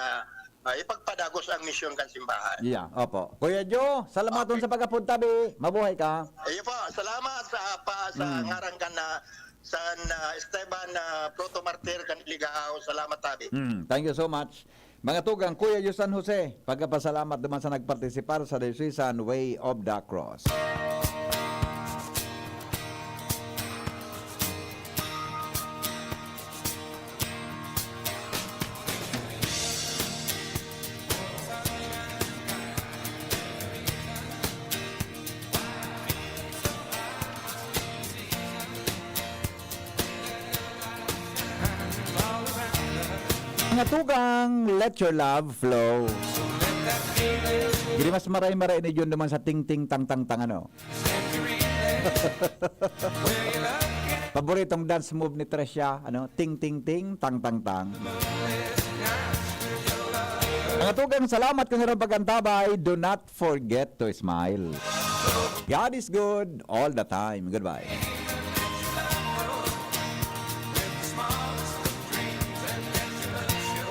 ah, ipagpadagos ang misyon kan simbahan. Yeah, opo. Kuya Joe, salamaton sa pagkapunta, bi. Mabuhay ka. Iyo po, salamat sa pa sa Mm. ngaran kan na San ah, Esteban na proto martir kan Ligao. Salamat tabi. Mm, thank you so much. Mga tugang, Kuya Joe San Jose, pagkapasalamat naman sa nagpartisipar sa Diocesan Way of the Cross. Mga tugang, let your love flow. Giri mas maray-maray ni Jun naman sa ting ting tang tang tang, ano. Paboritong dance move ni Tresha, ano, ting ting ting tang tang tang. Mga tugang, salamat kan sarong pag-antabay. Do not forget to smile. God is good all the time. Goodbye.